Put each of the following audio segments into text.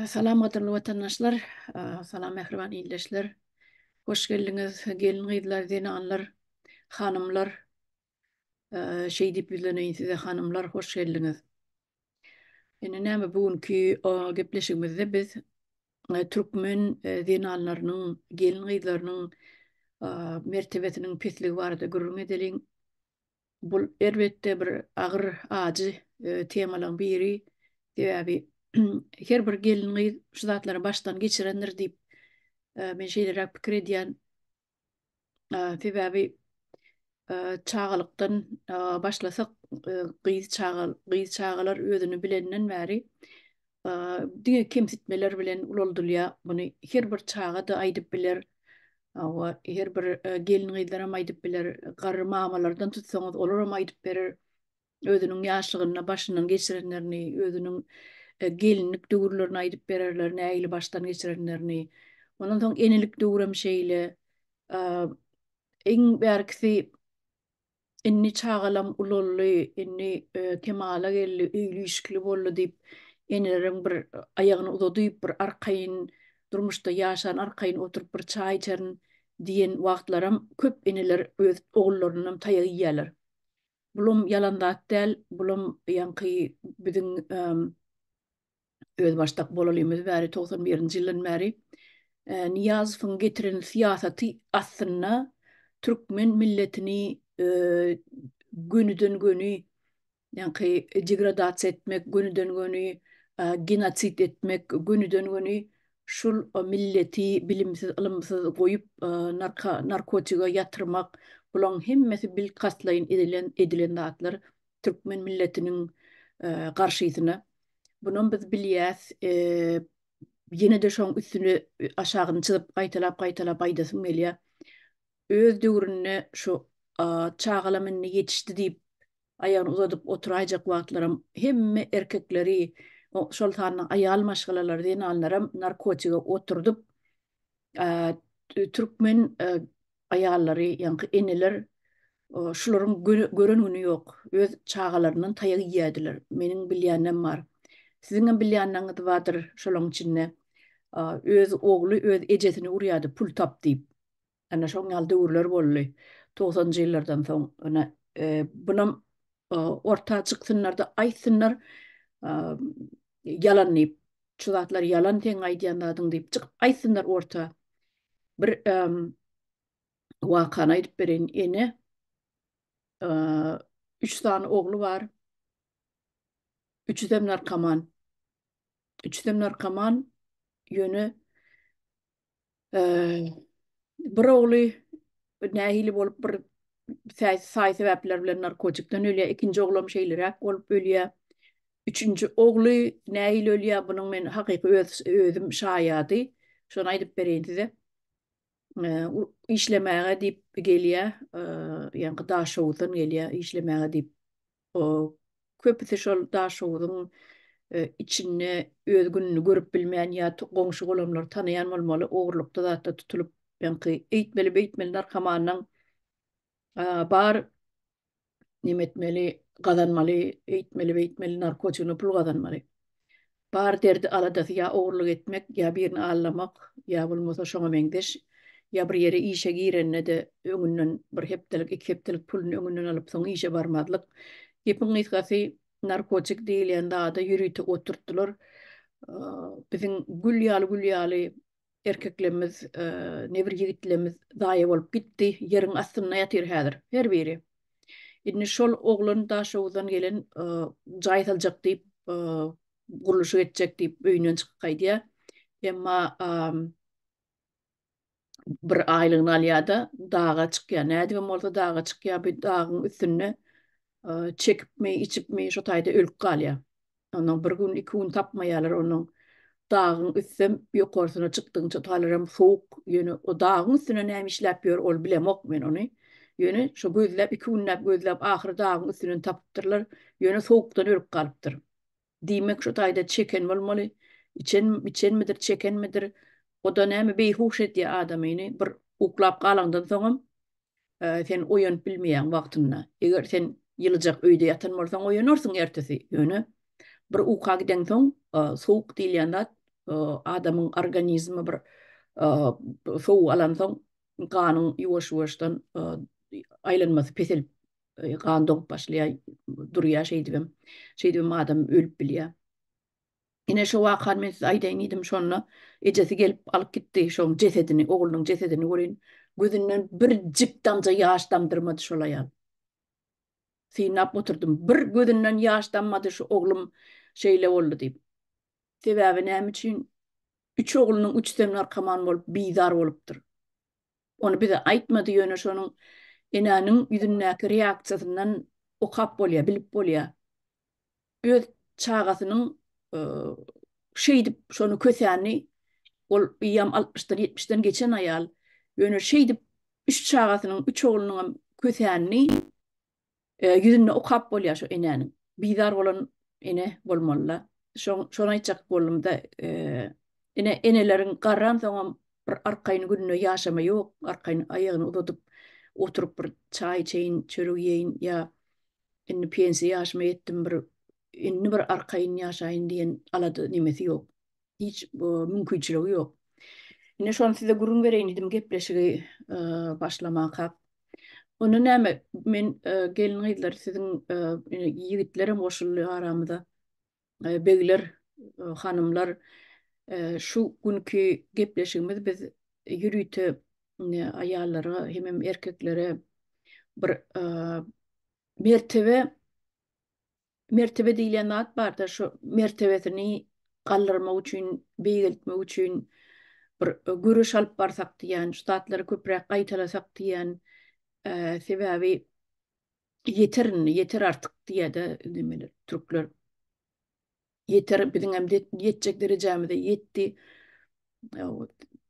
Salam gadyrly watandaşlar, salam mähriban ildeşler. Hoş geldiňiz gelin-gyzlar, zenanlar, hanymlar. Şeý diýip ýüzleneýin size hanymlar, hoş geldiňiz. Indi näme bu günki gepleşigimizde biz türkmen zenanlarynyň, gelin-gyzlarynyň mertebesiniň pesligi barada gürrüň edeliň. Bul elbetde bir agyr, ajy temalaryň biri. Sebäbi her bir gelin-gyz şu zatlary başdan geçirendir diýip men şeýleräk pikir edýän. Sebäbi çagalykdan başlasak gyz çaga gyz çagalar özüni bilenden bäri diňe kemsitmeler bilen ulaldylýar. Muny her bir çaga-da aýdyp biler. Hawa, her bir gelin-gyzlaram aýdyp biler. Garry mamalardan tutsaňyz, olaram aýdyp berer. Özüniň ýaşlygynda başyndan geçirenlerini, özüniň gelinlik döwürlerini aýdyp bererler, nähili başdan geçirenlerini. Ondan soň enelik döwrem şeýle. Iň bärkisi Indi çagalam ulaldy, indi kemala geldi, öýli-işikli boldy diýip, eneleriň bir aýagyny uzadyp, bir arkaýyn durmuşda ýaşan, arkaýyn oturyp bir çaý içerin diýen wagtlaram köp eneler öz ogullaryndan taýak iýýärler. Bulam ýalan zat däl, bulam ýaňky biziň özbaşdak bolalymyz bäri, 91-nji ýyldan bäri Nyýazowyň getiren syýasaty aslynda türkmen milletini gönüden-göni ýaňky degradasiýa etmek, gönüden-göni genosid etmek, gönüden-göni şul milleti bilimsiz, ylymsyz goýup narkotige ýatyrmak, bulaň hemmesi bilkastlaýyn edilen edilen zatlar türkmen milletiniň garşysyna. Bunam biz bilýäs. Ýene-de şoň üstüne aşagyny çyzyp gaýtalap-gaýtalap aýdasym gelýär. Öz döwründe şu çagalam indi ýetişdi diýip aýagyny uzadyp oturaýjak wagtlaram hemme erkekleri, şol sanda aýal maşgalalary, zenanlaram narkotige oturdyp, türkmen aýallary, ýaňky eneler şularyň gören güni ýok. Öz çagalaryndan taýak iýýärdiler. Meniň bilýänem bar. Siziňem bilýänleriňiz bardyr şolaryň içinde. Öz ogly öz ejesini urýardy pul tap diýip. Ana şoň ýaly döwürler boldy. Togsanjy ýyllardan soň. Ana bunam orta çyksynlar-da aýtsynlar ýalan diýip. Şu zatlar ýalan seň aýdýan zadyň diýip çykyp aýtsynlar orta. Bir wakany aýdyp bereýin. Ene üç sany ogly bar. Üçüsem narkoman. Üçüsem narkoman. Ýöne bir ogly nähili bolup bir saý sebäpler bilen narkotikden ölýär. Ikinji oglam şeýleräk bolup ölýär. Üçünji ogly nähili ölýär, bunuň men hakyky öz özüm şaýady. Şony aýdyp bereýin size. Işlemäge diýip gelýär, ýaňky Daşoguzdan gelýär işlemäge diýip. O köpüsi şol Daşoguzyň içinde öz gününi görüp bilmän ýa goňşy-golamlary tanaýan bolmaly, ogurlykda zatda tutulyp, ýaňky eýtmeli-beýtmeli narkomanyň bar neme etmeli, gazanmaly, eýtmeli, beýtmeli, narkotigine pul gazanmaly. Bar derdi aladasy ýa ogurlyk etmek, ýa birini aldamak, ýa bolmasa şoňa meňzeş, ýa bir ýere işe girende-de öňünden bir hepdelik, iki hepdelik puluny öňünden alyp soň işe barmazlyk. Gepiň gysgasy, narkotik diýilýän zada ýörite oturtdylar. Biziň gül ýaly gül ýaly Erkeklerimiz, nebir ýigitlerimiz zaýa bolup gitdi. Ýeriň astynda ýatyr häzir her biri. Indi şol oglan Daşoguzdan gelen jaý saljak diýip, gurluşyk etjek diýip öýünden çykyp gaýdýar. Emma bir aýlygyny alýar-da, daga çykýar. Nädibem bolsa daga çykýar, bir dagyň üstünde çekipmi, içipmi şo taýda ölüp galýar. Ondan bir gün, iki gün tapmaýarlar onuň. Dagyň üstem ýokarsyna çykdygyňça talaram sowuk. Ýöne o dagyň üstünde näme işläp ýör, ol bilemok men ony. Ýöne şo gözläp, iki günläp gözläp, ahyry dagyň üstünden tapypdyrlar. Ýöne sowukdan ölüp galypdyr. Diýmek, şo taýda çeken bolmaly. Içen, içenmidir, çekenmidir. O-da näme beýhuş edýär adamyny. Bir uklap galaňdan soňam sen oýanyp bilmeýäň wagtynda. Eger sen ýylyjak öýde ýatan bolsaň oýanarsyň ertesi. Ýöne bir uka gideňsoň sowuk diýilýän zat. Adamyň organizmi bir sowuk alansoň ganyň ýuwaş-ýuwaşdan aýlanmasy peselip, gan doňup başlaýar, durýar şeýdibem. Şeýdibem adam ölüp bilýär. Ine şo wakany men size aýdaýyn diýdim şonda ejesi gelip alyp gitdi şoň jesedini, oglunyň jesedini welin gözünden birjik damja ýaş damdyrmady şol aýal. Synlap oturdym. Bir gözünden ýaş dammady şu oglum şeýle boldy diýip. Sebäbi näme üçin? Üç oglunyň üçüsem narkoman bolup bizar bolupdyr. Ony bize aýtmady ýöne şonuň enäniň ýüzündäki reaksiýasyndan okap bolýar, bilip bolýar. Öz çagasynyň şeýdip şony kösäni ol eýýäm altmyşdan ýetmişden geçen aýal ýöne şeýdip üç çagasynyň üç oglunyňam kösänini ýüzünde okap bolýar şo enäniň. Bizar bolan ene bolmalyda. Şoň şony aýtjak boldumda ene eneleriň garransoňam bir arkaýyn günde ýaşama ýok, arkaýyn aýagyny uzadyp oturyp bir çaý içeýin, çörek iýeýin ýa indi pensiýa ýaşyma ýetdim bir indi bir arkaýyn ýaşaýyn diýen alada nemesi ýok. Hiç mümkinçiligi ýok. Indi şony size gürrüň bereýin diýdim gepleşigi başlamakak. Onda näme men gelin-gyzlar siziň ýigitlerem goşuldy aramyza. Begler, hanymlar şu günki gepleşigimiz biz ýörite aýallara hemem erkeklere bir mertebe Mertebe diýlen zat barda şu mertebesini galdyrmak üçin, beýgeltmek üçin bir göreş alyp barsak diýýän, şu zatlary köpräk gaýtalasak diýýän. Sebäbi ýeter indi, ýeter artyk diýýär-de nemeler, türkler. Ýeter biziňem ýetjek derejämize ýetdi.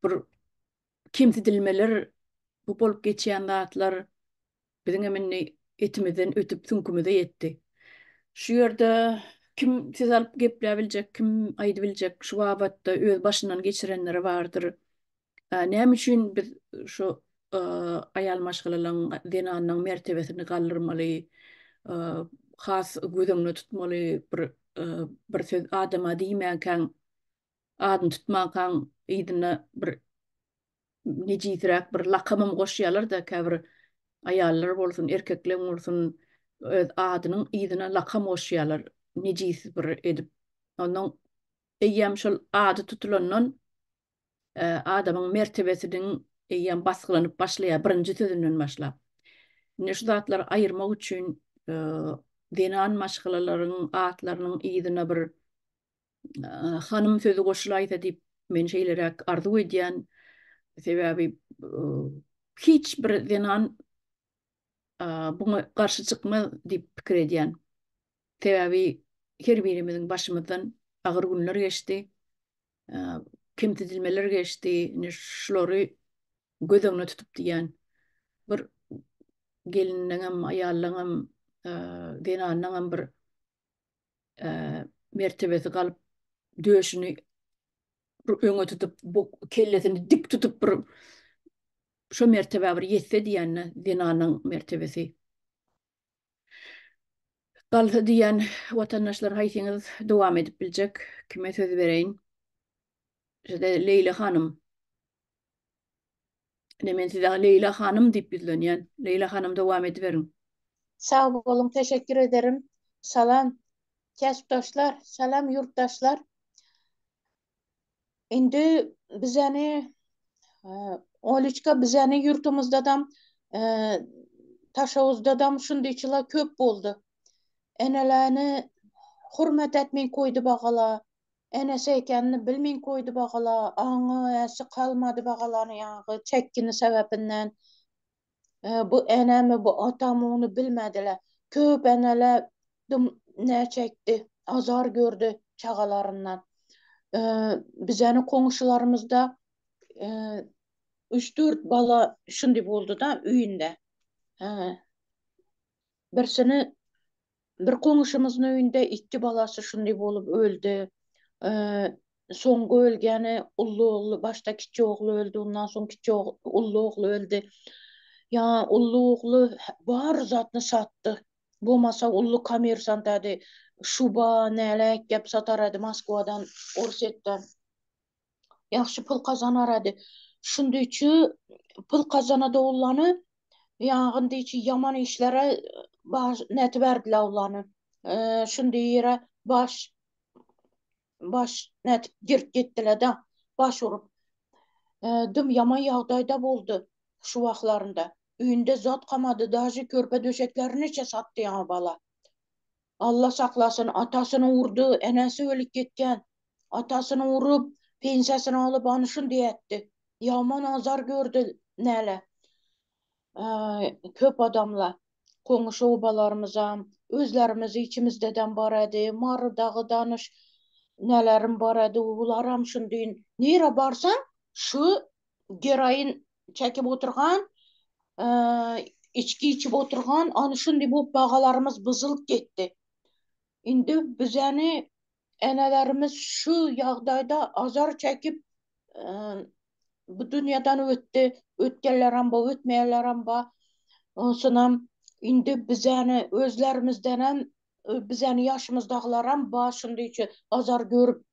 Bir kemsidilmeler, bu bolup geçýän zatlar Biziňem indi etimizden ötüp süňkümize ýetdi. Şu ýerde kim söz alyp gepläbiljek, kim aýdybiljek şu babatda öz başyndan geçirenleri bardyr. Näme üçin biz şu aýal maşgalalaryň, zenanyň mertebesini galdyrmaly, has göz öňünde tutmaly bir bir söz adama diýmänkäň, adyny tutmankaň yzyna bir nejisräk bir lakamam goşýarlar-da käbir aýallar bolsun, erkekler bolsun öz adynyň yzyna lakam goşýarlar nejis bir edip. Ondan eýýäm şol ady tutulandan e, adamyň mertebesiniň eýýäm basgylanyp başlaýar birinji sözünden başlap. Indi şu zatlary aýyrmak üçin e, zenan maşgalalaryň atlarynyň yzyna bir hanym sözi goşulaýsa diýip men şeýleräk arzuw edýän. Sebäbi hiç bir zenan buňa garşy çykmaz diýip pikir edýän. Sebäbi her birimiziň başymyzdan agyr günler geçdi. Kemsidilmeler geçdi. Indi şulary göz öňüne tutup diýýän. Bir gelinleňem, aýallaňam, zenanlaňam bir mertebesi galyp döşüni bir öňe tutup bu kellesini dik tutup bir şo mertebä bir ýetse diýende zenanyň mertebesi galsa diýen watandaşlar haýsyňyz dowam edip biljek kime söz bereýin Şeýle Leýla hanym Ine men size Leýla hanym diýip ýüzlenýän. Leýla hanym dowam ediberiň. Sag boluň teşekkür ederim. Salam käsipdaşlar, salam ýurtdaşlar. Indi bizeni Oliçka bizeni ýurtumyzdadam Taşawuzdadam şundyçylar köp boldy. Eneläni hurmet etmeý koýdy bagala. Enesi ekenini bilmeýin koýdy bagala, aňy äsi kalmady bagalany ýaňky çekgini sebepinden. Bu enemi bu atamy ony bilmediler. Köp enele dym ne çekdi, azar gördi çagalaryndan. Bizeni goňşularymyzda üç-dört bala şundy boldy-da öýünde. Birsini Bir goňşumyzyň öýünde ikki balasy şunday bolup öldi. Soňky ölgeni uly ogly, başda kiçi ogly öldi, ondan soň kiçi uly ogly öldi. Ýa uly ogly bar zatny satdy. Bolmasa uly kommersant edi. Şuba, näle ekgep satar edi Moskwadan, Orsýetden. Ýagşy pul gazanar edi. Şundyçy pul gazanady oglany, ýagyndyçy ýaman işlere baş nätiberdiler oglany. Şundy ýere baş baş nätip girip gitdiler-de, baş urup. Dym ýaman ýagdaýda boldy şu wagtlarynda. Öýünde zat galmady, daže körpe döşekleriniçe satdy ýaňy bala. Alla saklasyn, atasyny urdy, enesi ölüp gitgen. Atasyny urup, pensiýasyny alyp, any şundy etdi. Ýaman azar gördi näle. Köp adamlar, goňşy obalarymyzam, özlerimiz içimizdedem bar edi, Marydagy danyş nelerim bar edi, olaram şundy. Nirä barsaň, şu geroin çekip oturgan, içki içip oturgan, any şundy bu bagalarymyz buzulyp gitdi. Indi bizeni enelerimiz şu ýagdaýda azar çekip bu dünýeden ötdi. Ötgenlerem bar, ötmeýänlerem bar. Onsunam indi bizeni özlerimizdenem bizeni ýaşymyzdagylaram bar şundy üçin azar görüp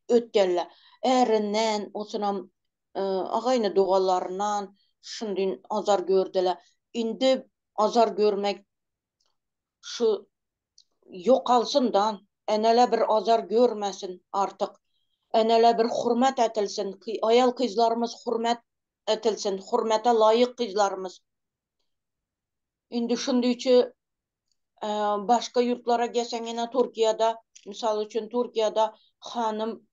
ötgenler. Ärinden, onsunam agaýny doganlaryndan şundy azar gördüler. Indi azar görmek şu ýokalsyn-da, enele bir azar görmesin artyk. Enele bir hurmat etilsin, aýal gyzlarymyz hurmat etilsin, hurmata laýyk gyzlarymyz. Indi şundyçy başga ýurtlara gelseň ýene Türkiýede, mysal üçin Türkiýede hanym,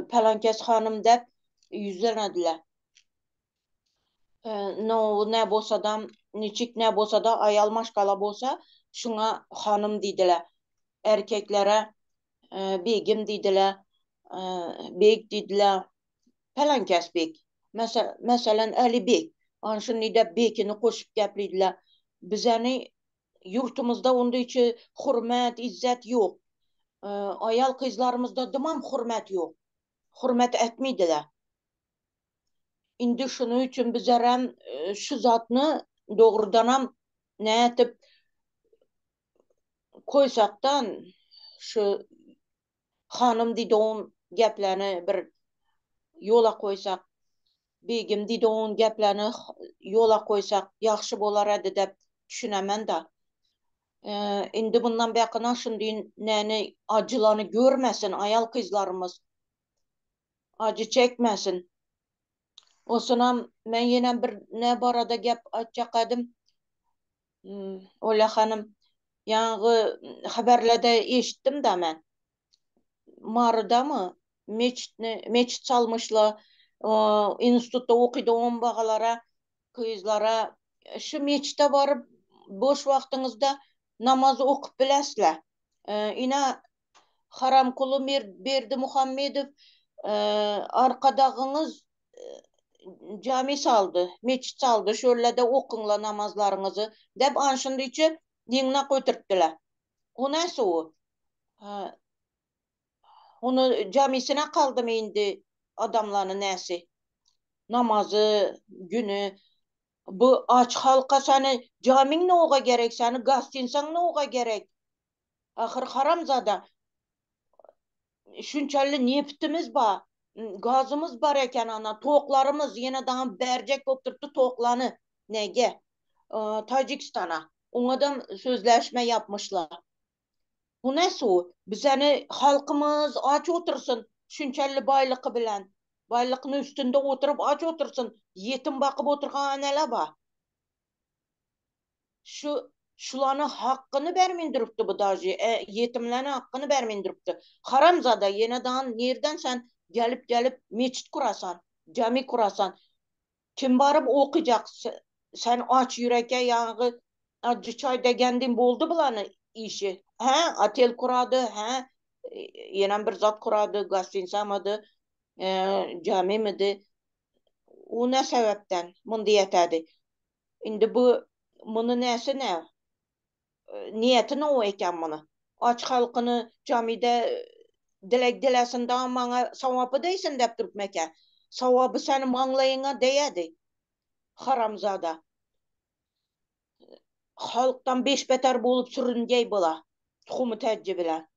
palankes hanym dep ýüzlenediler. No, ne bolsadam, niçik ne bolsada aýal maşgala bolsa, şuňa hanym diýdiler. Erkeklere begim diýdiler, beg diýdiler. Palankes beg. Meselem, Ali beg. Ana şuny da begini goşup gepleýdiler. Bizeni ýurtumyzda onda içi hurmat, izzet ýok. Aýal gyzlarymyzda dymam hurmat ýok. Hurmat etmeýdiler. Indi şunuň üçin bizerem şu zatny dogrudanam nätip koýsakdan şu hanym diýdigiň geplerini bir ýola koýsak, begim diýdigiň geplerini ýola koýsak ýagşy bolar edi dep düşünemen-da. Indi bundan bekyna şundy näni ajylany görmesin aýal gyzlarymyz. Ajy çekmesin. Osunam men ýenem bir ne barada gep aýtjak edim. Olýa hanym, ýaňy haberlerde eşitdim-de men. Marydamy meçitni, meçit salmyşlar, institutda okydy bagalara, gyzlara şu meçite baryp boş wagtyňyzda namaz okyp bilesizler. Ine Haramkuly Berdimuhamedow Arkadagyňyz jami saldy, meçit saldy, şöllede okyňla namazlaryňyzy dep anşyndyçe ýygnak ötürtdiler. O näse o? Ony jamisine kaldymy indi adamlany näsi? Namazy, güni. Bu aç halka seni jamiň noga gerek, seni gastinsaň noga gerek? Ahyr haramzada şunçally neftimiz bar, gazymyz bar eken ana, toklarymyz ýene daňam berjek bolup durupdy toklany nege? Tajikistana. Oňadam sözleşme ýapmyşlar. Bu näse o? Bizeni halkymyz aç otursyn şunçally baýlyky bilen. Baýlykyny üstünde oturyp aç otursyn. Ýetim bakyp oturgan eneler bar. Şu şulany hakkyny bermin durupdy bu daži, e, ýetimleni hakkyny bermin durupdy. Haramzada ýene dan nirden sen gelip gelip meçit kurasan, jami kurasan. Kim baryp okyjak sen aç ýüreke ýaňy acı çaý degendin boldy bulany işi. Hä, otel kurady, hä, ýenem bir zat kurady, gostinsamady, e, jamimidi. O ne sebäpden mundy ýetädi. Indi bu muny näse nä? Niýeti ne o eken muny? Aç halkyny jamide dileg dilesin da maňa sawapy deýsin dep durup meke. Sawaby seni maňlaýyňa deýedi. Haramzada. Halkdan beş beter bolup sürüngeý bula. Tuhumy täjji bilen.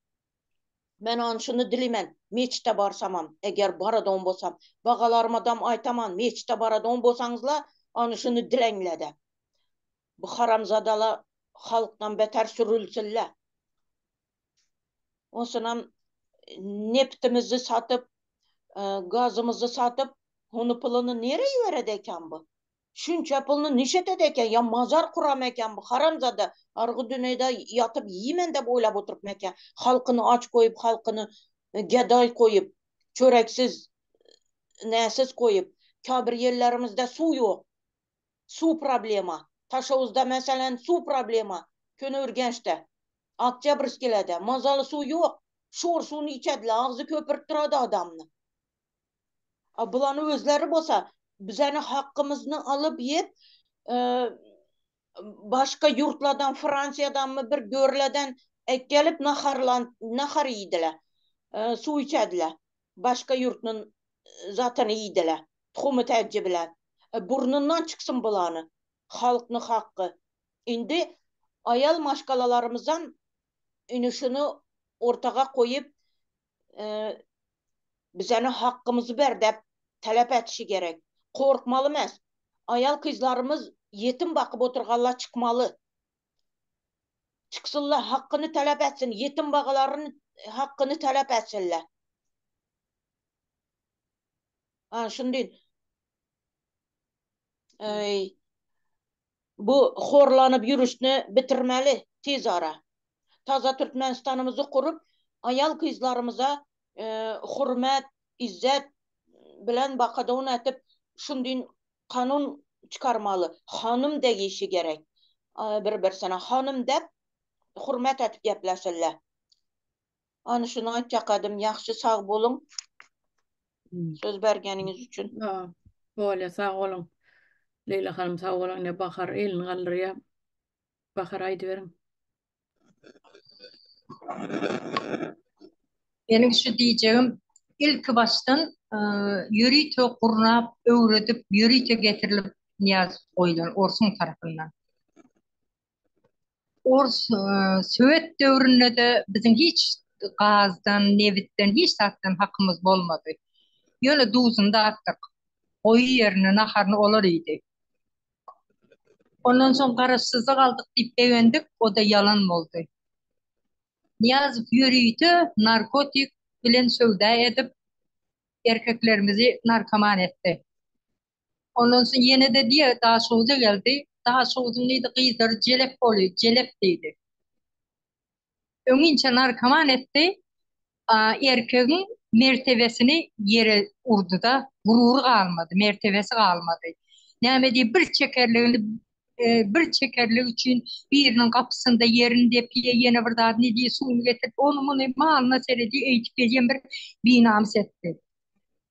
Men an şuny dilemen, meçite barsamam, eger baradon bolsam, bagalarmadam aýtaman, meçite baradon bolsaňyzla, an şuny dileňle-de. Bu haramzadala halkdan beter sürülsinle. Onsunam neptimizi satyp, gazymyzy satyp, hony puluny nere iberedi eken bu? Şunça puluny nişetedi eken? Ýa mazar kuram eken bu haramzada? Argy dünýede ýatyp iýmen dep oýlap oturypmy eken? Halkyny aç goýup, halkyny gedaý goýup, çöreksiz, näsiz goýup. Käbir ýerlerimizde suw ýok. Suw problema. Taşowuzda meselem suw problema. Köneürgençde. Oktýabrskilede mazaly suw ýok. Şor suwuny içediler, agzy köpürip durady adamny. A bulany özleri bolsa bizeni hakkymyzny alyp ýep başga ýurtlardan Fransiýadanmy bir görleden gelip naharlan nahar iýdiler. Suw içediler. Başga ýurtnyň zatyny iýdiler. Tuhumy täji bilen. Burnundan çyksyn bulany. Halkny hakky. Indi aýal maşgalalarymyzam indi şuny ortaga goýup bizeni hakkymyzy ber dep talap etişi gerek. Korkmaly mes. Aýal kyzlarymyz ýetim bakyp oturganlar çykmaly. Çyksynlar hakkyny talap etsin, ýetim bagalaryny hakkyny talap etsinler. Ha şuny Eý bu horlanyp ýürüşni bitirmeli tiz ara. Taza Türkmenistanymyzy gurup aýal gyzlarymyza hurmet, izzet bilen bakadon etip şundyn kanun çykarmaly. Hanym degişi gerek. Bir birsine hanym dep hurmet etip gepleşirler. Ana şuny aýtjakadym. Ýagşy sag boluň. Söz bergeniňiz üçin. Bolýa sag boluň. Leýla hanym sag boluň. Ine Bahar elini galdyrýar. Bahar aýdyberiň. Meniň şu diýjegim ilki başdan ýörite gurnap, öwredip, ýörite getirilip Nyýazow goýlan orsuň tarapyndan. Ors sowet döwründe-de biziň hiç gazdan, nebitden, hiç zatdan hakymyz bolmady. Ýöne duzuny datdyk. Goýy ýerini, naharyny olar iýdi. Ondan soň garaşsyzlyk aldyk diýip begendik, o-da ýalan boldy. Nyýazow ýörite narkotik bilen söwda edip, erkeklerimizi narkoman etdi. Ondan soň ýene-de diýe Daşoguza geldi. Daşoguzyň diýdi gyzlary jelep bolýa, jelep diýdi. Öňinçä narkoman etdi, erkegiň mertebesini ýere urdy-da, gurury galmady, mertebesi galmady. Näme diýip bir çekerligini bir çekerlik üçin biriniň gapysynda ýerini depýä, ýene bir zat ne diýip suwuny getirip, ony muny malyna seredýä, eýdip gelýän bir binamys etdi.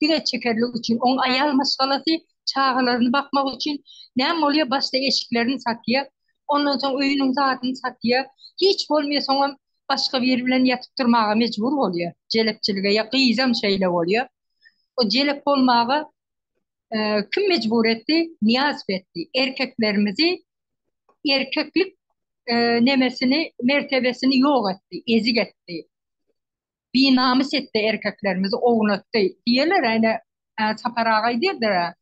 Diňe çekerlik üçin, oň aýal maşgalasy çagalaryny bakmak üçin näme bolýar, başda eşiklerini satýar, ondan soň öýüniň zadyny satýar, hiç bolmaýar, soňam başga biri bilen ýatyp durmaga mejbur bolýar, jelepçilige ýa gyzam şeýle bolýar. O jelep bolmaga kim mejbur etdi? Nyýazow etdi. Erkeklerimizi erkeklik nemesini, mertebesini ýok etdi, ezik etdi. Binamys etdi erkeklerimizi ownatdy diýerler ene Sapar aga aýdýardyr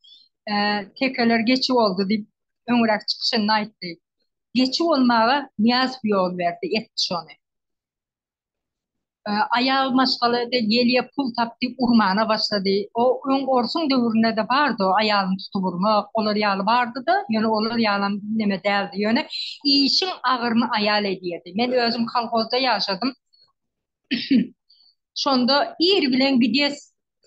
tekeler geçi boldy diýip öňräk çykyşynda aýtdy. Geçi bolmaga Nyýazow ýol berdi etdi şony. Aýal maşgala gelýä pul tap diýip urmana başlady. O öň orsuň döwründe-de bardy o aýalyny tutup urmak olar ýaly bardy-da ýöne olar ýalam neme däldi ýöne işiň agyryny aýal edýärdi. Men özüm kolhozda ýaşadym. Şonda ir bilen gidýäs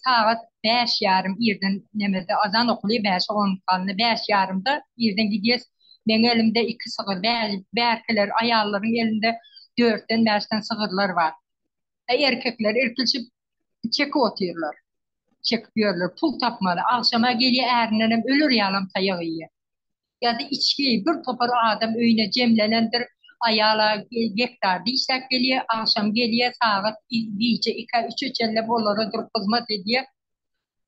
sagat bäş ýarym irden nemede azan okulýa bäşe on galny bäş ýarymda irden gidýäs meň elimde iki sygyr bärkiler aýallaryň elinde dörtden bäşden sygyrlar bar erkekler irkilşip çekip otyrlar çekip ýörler pul tapmaly agşama gelýä ärindenem öler ýalam taýak iýýä. Ýa-da içgi, bir topar adam öýüne jemlenendir, aýal-a gektarda işläp gelýär, agşam gelýär, sagat gije ikä, üçe çenlem olara durup hyzmat edýär.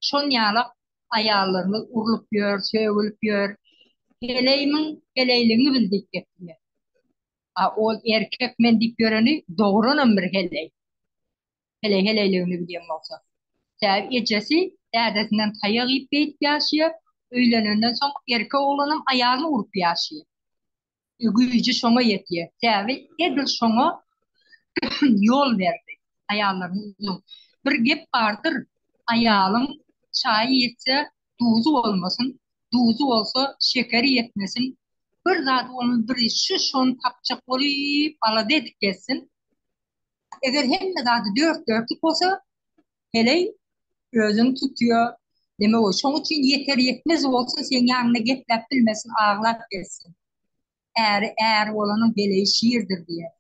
Şon ýalak aýallarymyz urlup ýör, sögülip ýör. Heleýmiň heleýligiňi bil diýip getirýär. A ol erkek men diýip ýöreni dogranam bir heleý. Heleý heleýligini bilýän bolsa. Sebäbi ejesi dädesinden taýak iýip beýdip ýaşaýar, öýlenenden soň erkek oglanam aýalyny urup ýaşaýar. Güýji şoňa ýetýär. Sebäbi edil şoňa ýol berdi. Aýallaryny uzyn. Bir gep bardyr, aýalyň çaýy ýetse duzy bolmasyn, duzy bolsa şekeri ýetmesin, bir zady bolmasyn, bir şu şony tapjak bolup alada edip gezsin. Eger hemme zady dört-dörtlük bolsa, heleý özüni tutýar. Demek o, şoň üçin ýeter-ýetmez bolsa seň ýanyňda gepläp bilmesin, aglap gezsin. Äri är bolanyň heleýi şirdir diýýär.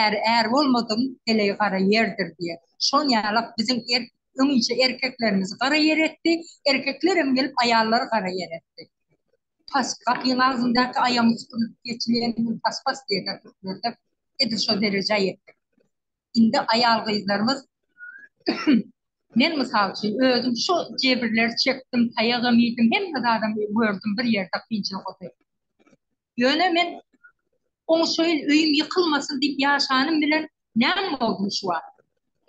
Äri är bolmadygyň heleýi gara ýerdir diýýär. Şon ýalak biziň er öňinçe erkeklerimizi gara ýer etdi, erkeklerem gelip aýallary gara ýer etdi. Pas, gapyň agzyndaky aýagyňy süpürip geçilýän gün pas-pas diýerler türklerde. Edil şo derejä ýetdik. Indi aýal-gyzlarymyz men mysal üçin özüm şo jebirleri çekdim, taýagam iýdim, hemme zadam gördüm bir ýerde kynçylyk otyr. Ýöne men oňşaýyn, öýüm ýykylmasyn diýip ýaşanym bilen näme boldum şu wagt?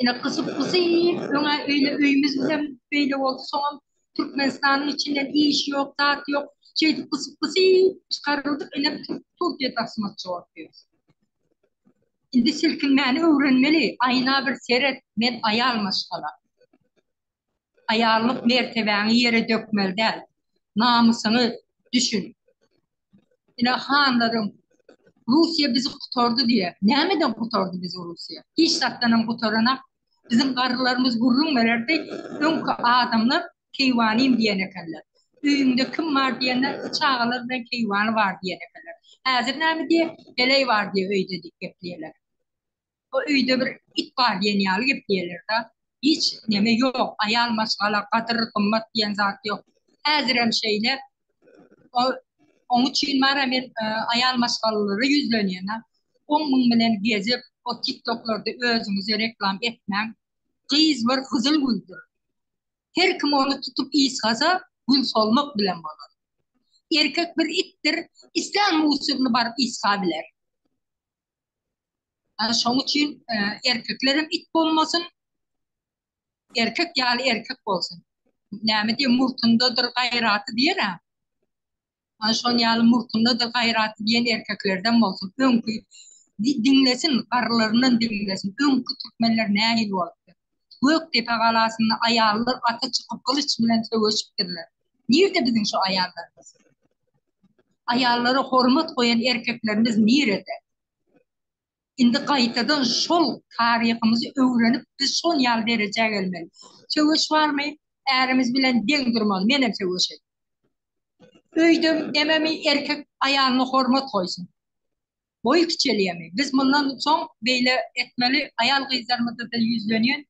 Ine gysyp-gysyp öňä öýle öýümiz hem beýle boldy, soňam Türkmenistanyň içinden iş ýok, zat ýok. Şeýdip gysyp-gysyp çykaryldyk, ine Türkiýe tasmatçy bolup ýörüs. Indi silkinmäni öwrenmeli, aýna bir seret, men aýal maşgala. Aýallyk mertebäňi ýere dökmeli däl. Namysyňy düşün. Ine hanlaryň Russiýa bizi gutardy diýýär. Nämeden gutardy bizi Russiýa? Hiç zatdanam gutaranak. Biziň garrylarymyz gürrüň bererdi, öňki adamlar keýwanym diýen ekenler. Öýüňde kim bar diýende, çagalar bilen keýwany bar diýen ekenler. Häzir näme diýýär? Heleý bar diýýär öýde diýip gepleýärler. O öýde bir it bar diýen ýaly gepleýärler-de. Hiç neme ýok, aýal maşgala gadyr, gymmat diýen zat ýok. Häzirem şeýle. O oň üçin bara men e, aýal maşgalalara ýüzlenýän. Oň muň bilen gezip, o TikToklarda özüňizi reklam etmäň. Gyz bir gyzyl güldür. Her kim ony tutup ysgasa, gül solmak bilen bolar. Erkek bir itdir, islän musuryny baryp ysga biler. Şoň üçin erkeklerem it bolmasyn, erkek ýaly erkek bolsun. Näme diýip murtundadyr gaýraty diýer-ä. Ana şon ýaly murtundadyr gaýraty diýen erkeklerden bolsun. Öňki diňlesin, garrylaryndan diňlesin. Öňki türkmenler nähili bolupdyr? Gökdepe galasynda aýallar ata çykyp gylyç bilen söweşipdirler. Nirde biziň şu aýallarymyz? Aýallara hormat goýan erkeklerimiz nirede? Indi gaýtadan şol taryhymyzy öwrenip biz şol ýaly derejä gelmeli. Söweş barmy? Ärimiz bilen deň durmaly. Menem söweşeýin. Öýde nememi erkek aýalyna hormat goýsun. Boýy kiçelýärmi? Biz mundan soň beýle etmeli, aýal-gyzlarymyza-da ýüzlenýän,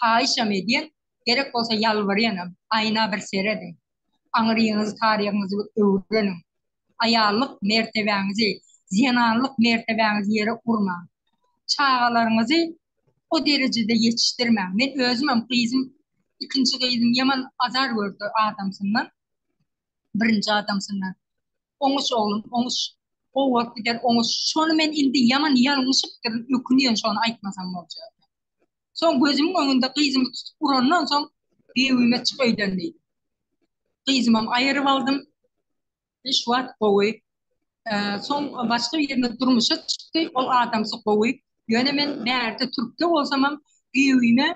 haýyşam edýän, gerek bolsa ýalbarýanam, aýna bir serediň. Aňryňyzy, taryhyňyzy bir öwreniň. Aýallyk mertebäňizi, zenanlyk mertebäňizi ýere urmaň. Çagalaryňyzy o derejede ýetişdirmäň. Men özümem gyzym, ikinji gyzym ýaman azar gördi adamsyndan, birinji adamsyndan. Oňuş oglum, oňuş. Gowy bolup gider, oňuş. Şony men indi ýaman ýalňyşypdyryn, ökünýän şony aýtmasam boljak. Soň gözümiň öňünde gyzymy tutup urandan soň, Biwime çyk öýden diýdim. Gyzymam aýyryp aldym. Şu wagt gowy. Soň başga birine durmuşa çykdy, ol adamsy gowy. Ýöne men bärde türkde bolsamam, giýewime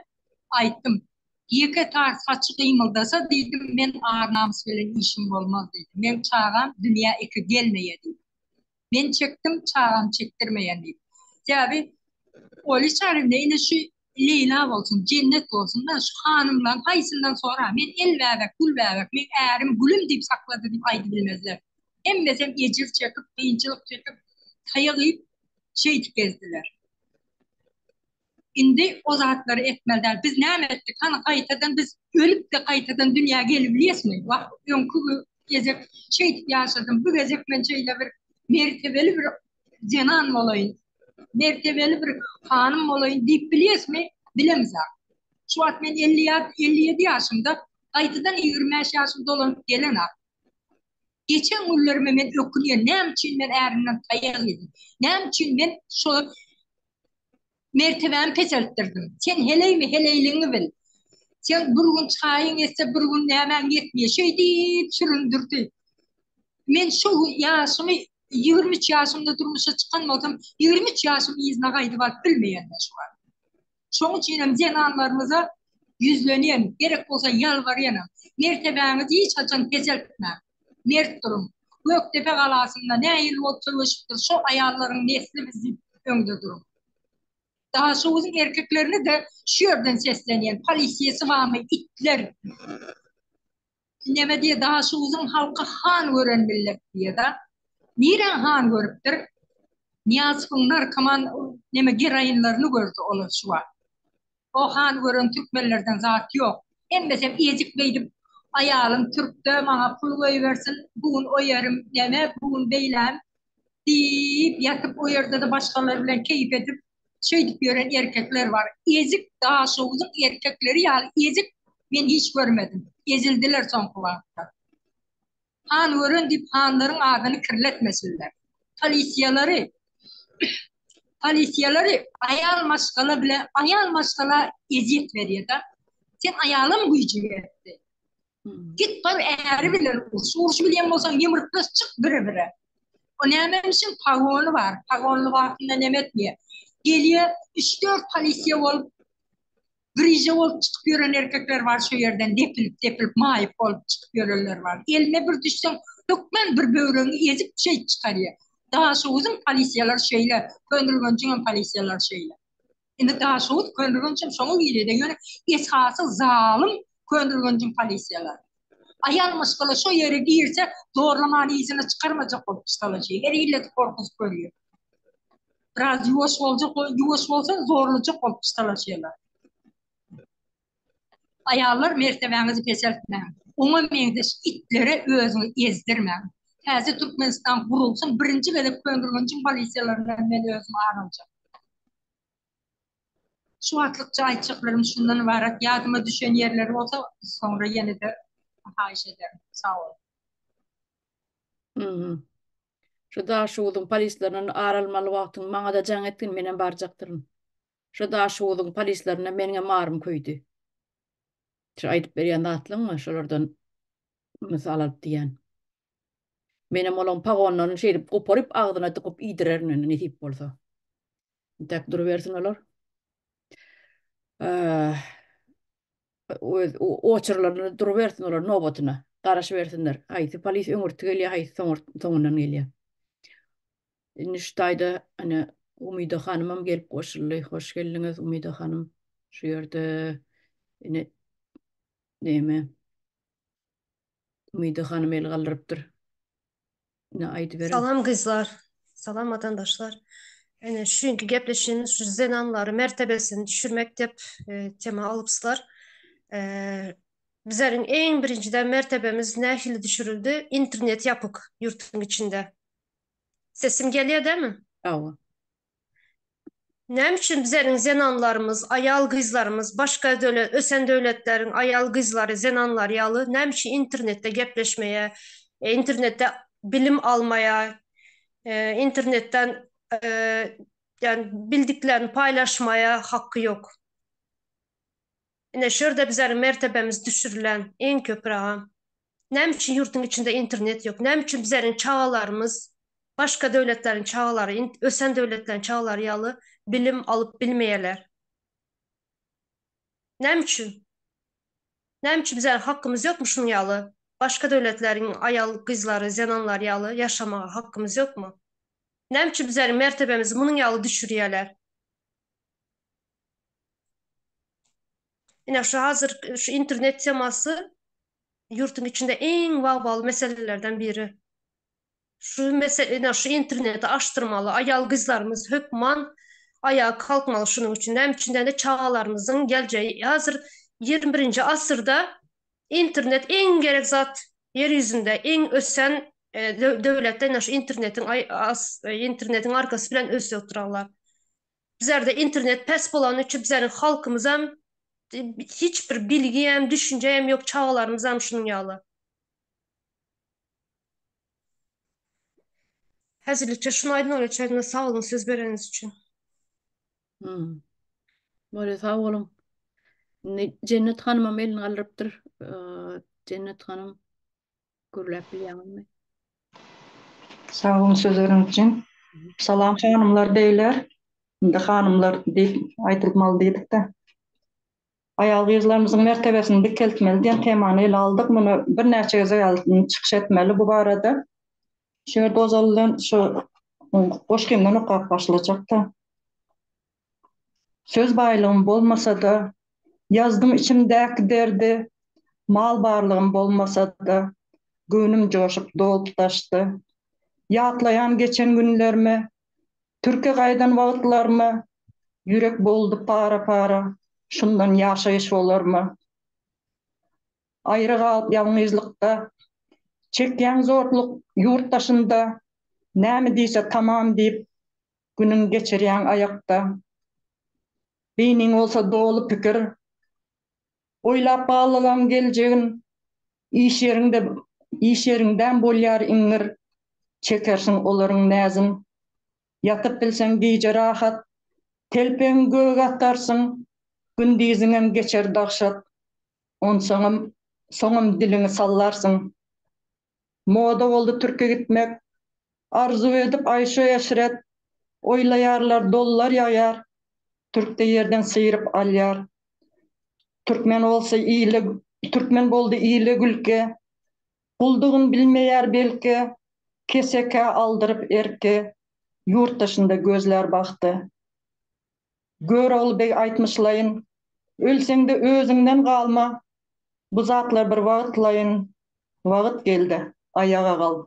aýtdym. Ýeke tar saçy gymyldasa diýdim, men ar-namys bilen işim bolmaz diýdim. Meň çagam dünýä iki gelmeýä diýdim. Men çekdim, çagam çekdirmeýän diýdim. Sebäbi Oli Çaryýewna ine şu Leýla bolsun, Jennet bolsun-da, şu hanymlaryň haýsyndan sora, men el bäbek, gül bäbek, meň ärim gülüm diýip saklady diýip aýdybilmezler. Hemmesem ejir çekip, kynçylyk çekip, taýak iýip, şeýdip gezdiler. Indi o zatlary etmeli däl. Biz näme etdik? Hany gaýtadan biz ölüp-de gaýtadan dünýä gelibilýäsmi? Wah, öňki gezek şeýdip ýaşadym, bu gezek men şeýle bir mertebeli bir zenan bolaýyn, mertebeli bir hanym bolaýyn diýip bilýäsmi? Bilemzok. Şu wagt men 57 ýaşymda, gaýtadan 25 ýaşym dolanyp gelenok. Geçen günlerime men ökünýän, näme üçin men ärimden taýak ýedim? Näme üçin men şo. Mertebämi peseltdirdiň. Sen heleými, heleýligiňi bil. Seň bir gün çaýyň ýetse, bir gün nämäň ýetmeýär. Şeý diýip süründirdi. Men şo ýaşymy, 23 ýaşymda durmuşa çykan bolsam, 23 ýaşym yzyna gaýdyp alyp bilmeýän men şu wagt. Şoň üçinem zenanlarymyza ýüzlenýän, gerek bolsa ýalbarýanam, mertebäňizi hiç haçan peseltmäň. Mert duruň. Gökdepe galasynda nähili bolup söweşipdir, şo aýallaryň nesli biz diýip öňde duruň. Daşoguzyň erkeklerine-de şu ýerden seslenýän, polisiýasy barmy, itler. Neme diýýär, Daşoguzyň halky han gören millet diýýär-da. Niräň han görüpdir? Nyýazowyň narkoman neme geroinlerini gördi olar şu wagt. O han gören türkmenlerden zat ýok. Hemmesem ezik beýdip aýalym türkde maňa pul goýbersin, bu gün o ýerim neme, bu gün beýläm diýip ýatyp o ýerde-de başgalar bilen keýp edip Şeýdip ýören erkekler bar. Ezik Daşoguzyň erkekleri ýaly ezik men hiç görmedim. Ezildiler soňky wagtda. Han gören diýip hanlaryň adyny kirletmesinler. Polisiýalary polisiýalary aýal maşgala bilen aýal maşgala ezýet berýär-da. Sen aýalam güýji ýetdi. Git bar äri bilen uruş. Uruş bilýän bolsaň ýumruklaş çyk bire-bire. O nämemişin pagony bar. Pagonly wagtynda neme etmeýär. Gelýär üç-dört polisiýa bolup grije bolup çykyp ýören erkekler bar şu ýerden depilip depilip maýyp bolup çykyp ýörenler bar. Eline bir düşseň hökman bir böwregiňi ezip şeýdip çykarýar. Daşoguzyň polisiýalary şeýle, Köneürgenjiňem polisiýalary şeýle. Indi Daşoguz Köneürgençem şoňa girýär-de, ýöne esasy zalym Köneürgenjiň polisiýalary. Aýal maşgala şo ýere girse, zorlamany yzyna çykarmajak bolup çytalaşýar. Her illeti gorkuzyp görýär. Biraz ýuwaş boljak, ýuwaş bolsa zorlajak bolup çytalaşýarlar. Aýallar mertebäňizi peseltmäň. Oňa meňzeş itlere özüňi ezdirmäň. Täze Türkmenistan gurulsyn birinji gezek Köneürgenjiň polisiýalaryndan men özüm ar aljak. Şu wagtlykça aýtjaklarym şundan ybarat. Ýadyma düşen ýerleri bolsa soňra ýene-de haýyş ederin. Sag boluň. Şu Daşoguzyň polislerinden ar almaly wagtyň maňada jaň etgin menem barjakdyryn. Şu Daşoguzyň polislerine meniňem arym köýdi. Şu aýdyp berýän zatlaryňmy şolardan mysal alyp diýýän. Menem olaň pagonlaryny şeýdip goparyp agzyna dykyp iýdirerin indi nesip bolsa. Intäk durubersin olar. Öz oçurlaryny durubersin olar nobatyna. Garaşybersinler. Haýsy polis öňürti gelýär, haýsy soňundan gelýär. Indi şu taýda ine Umyda hanymam gelip goşuldy. Hoş geldiňiz Umyda hanym. Şu ýerde ine näme Umyda hanym el galdyrypdyr. Ine aýdyberiň. Salam gyzlar. Salam watandaşlar. Ine şu günkü gepleşigimiz şu zenanlary mertebesini düşürmek dep e, tema alypsylar. E, bizleriň iň birinjiden mertebemiz nähili düşürüldi? Internet ýapyk ýurtuň içinde. Sesim gelýär dämi? Hawa. Näme üçin bizleriň zenanlarymyz, aýal gyzlarymyz başga döwlet, ösen döwletleriň aýal gyzlary, zenanlary ýaly näme üçin internetde gepleşmeýär, e, internetde bilim almaýar, e, internetden e, ýani bildiklerini paýlaşmaýa haky ýok. Ine şu ýerde bizleriň mertebemiz düşürilen iň köprägem. Näme üçin ýurduň içinde internet ýok? Näme üçin bizleriň çagalarymyz başga döwletleriň çagalary, ösen döwletleriň çagalary ýaly bilim alyp bilmeýärler? Näme üçin? Näme üçin bizleriň hakymyz ýokmy şunuň ýaly başga döwletleriň aýal gyzlary, zenanlary ýaly ýaşamaga hakymyz ýokmy? Näme üçin bizleriň mertebemizi munuň ýaly düşürýärler? Ine şu hazir şu internet temasy ýurtuň içinde iň wawwaly meselelerden biri. Şu mesele ine şu interneti açdyrmaly. Aýal gyzlarymyz hökman aýaga kalkmaly şunuň üçin. Näme üçin diýende çagalarymyzyň geljegi hazir 21-nji asyrda internet iň gerek zat ýer ýüzünde iň ösen e, döwletde ine şu internetiň internetiň arkasy bilen ösüp oturarlar. Bizlerde internet pes bolany üçin bizleriň halkymyzam hiç bir bilgiem, düşünjem ýok, çagalarymyzam şunuň ýaly. Häzirlikçe şuny aýdyn Olja Çaýdyna sag boluň söz bereniňiz üçin. Hmm. Bolýa sag boluň. Indi Jennet hanymam elini galdyrypdyr. Jennet hanym gürläp bilýäňizmi? Sag boluň sözleriňiz üçin. Salam hanymlar, beýler. Indi hanymlar diýip aýdylmaly diýdik-de. Aýal-gyzlarymyzyň mertebesini dikeltmeli diýen temany ele aldyk. Muny birnäçe gezek aldyk çykyş etmeli bu barada. Şu ýerde ozal bilen şu goşgymdan okap başlajakda. Söz baýlygym bolmasa-da, ýazdym içimdäki derdi, mal barlygym bolmasa-da, göwnüm joşup dolup daşdy. Ýatlaýan geçen günlerimi, Türke gaýdan wagtlarymy, ýürek boldy para-para, şundan ýaşaýyş bolarmy? Aýry galyp ýalňyzlykda, çekýäň zorluk ýurt daşynda, näme diýse tamam diýip, günüň geçirýäň aýakda. Beýniň bolsa doly pikir, Oýlap balalaň geljegin, Iş ýeriňde, iş ýeriňdäm bolýar iňňir, Çekersiň olaryň näzin. Ýatyp bilseň gije rahat, Telpegiňi göge atarsyň, Gündiziňem geçer dagşat, Onsoňam, soňam diliňi sallarsyň. Moda boldy türke gitmek, Arzuw edip aýşu-eşret, Oýlaýarlar dollar ýagýar, Türkde ýerden syryp alýar. Türkmen bolsa ile, Türkmen boldy ile gülki, Guldugyn bilmeýär belki, Kesekä aldyryp erki, Ýurt daşynda gözlär bagty. Görogly beg aýtmyşlaýyn, Ölseň-de özüňden galma, Bu zatlar bir wagtlaýyn, Wagyt geldi, aýaga gal.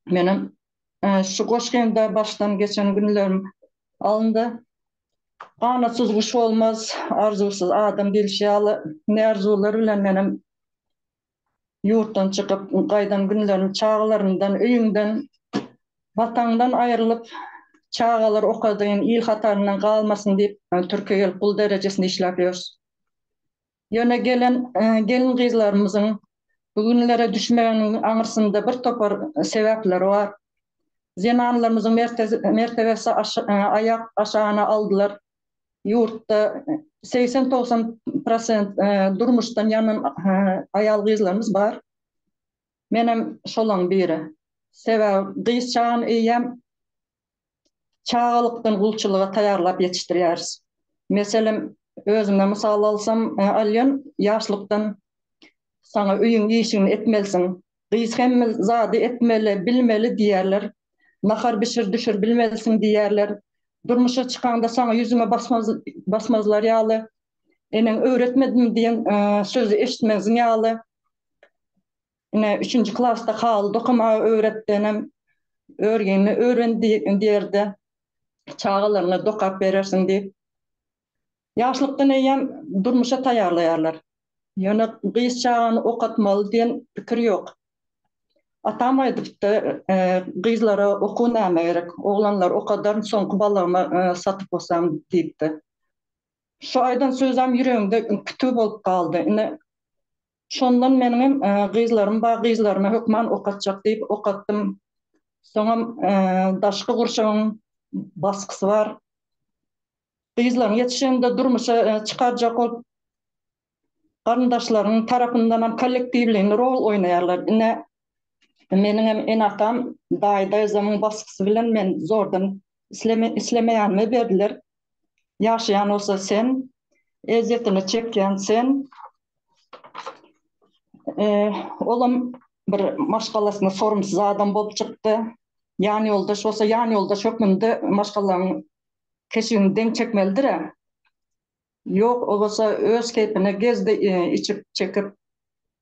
Menem şu goşgymda başdan geçen günlerim alyndy. Ganatsyz guş bolmaz, arzuwsyz adam diýlişi ýaly, ne arzuwlar bilen menem ýurtdan çykyp gaýdan günlerim çagalarymdan, öýüňden, Watandan aýrylyp, çagalar okadyn, il hataryndan galmasyn diýip, Türkiýä gelip gul derejesinde işläp ýörüs. Ýöne gelen gelin-gyzlarymyzyň bu günlere düşmeginiň aňyrsynda bir topar sebäpleri bar. Zenanlarymyzyň mertebesi aýak aşagyna aldylar. Ýurtda 80-90 prosent durmuşdan ýanan aýal-gyzlarymyz bar. Menem şolaň biri. Sebäbi gyz çagany eýýäm çagalykdan gulçulyga taýýarlap ýetişdirýäris. Meselem, özümden mysal alsam, alýan, ýaşlykdan saňa öýüň işigini etmelisiň, gyz hemme zady etmeli, bilmeli diýýärler. Nahar bişir, düşür bilmelisiň diýýärler. Durmuşa çykaňda saňa ýüzüňe basmaz, basmazlar ýaly, eneň öwretmedimi diýen sözi eşitmeziň ýaly. Ine, üçünji klasda haly dokamagy öwretdi enem. Örgini öwren diýerdi. Çagalaryňa dokap berersiň diýip. Ýaşlykdan eýýäm durmuşa taýýarlaýarlar. Ýöne gyz çagany okatmaly diýen pikir ýok. Atam aýdypdy, gyzlara okuw nämä gerek, oglanlary okadaryn, soňky balagymy satyp bolsam diýipdi. Şu aýdan sözem ýüregimde kütügi bolup galdy. Ine, şondan meniňem gyzlarym bar, gyzlarymy hökman okatjak diýip okatdym. Soňam daşky gurşawyň basgysy bar. Gyzlaryň ýetişende durmuşa çykarjak bolup garyndaşlaryň tarapyndanam kollektiwleýin rol oýnaýarlar. Ine, meniňem ene-atam, daýy-daýzamyň basgysy bilen men zordan islemeýänime berdiler. Ýaşaýan bolsa sen, ezýetini çekýän sen. Olam bir maşgalasyna sorumsyz adam bolup çykdy. Ýanýoldaş bolsa ýanýoldaş hökmünde maşgalaň Keşigini deň çekmelidir-ä. Ýok, o bolsa öz keýpine gezdi, içip, çekip,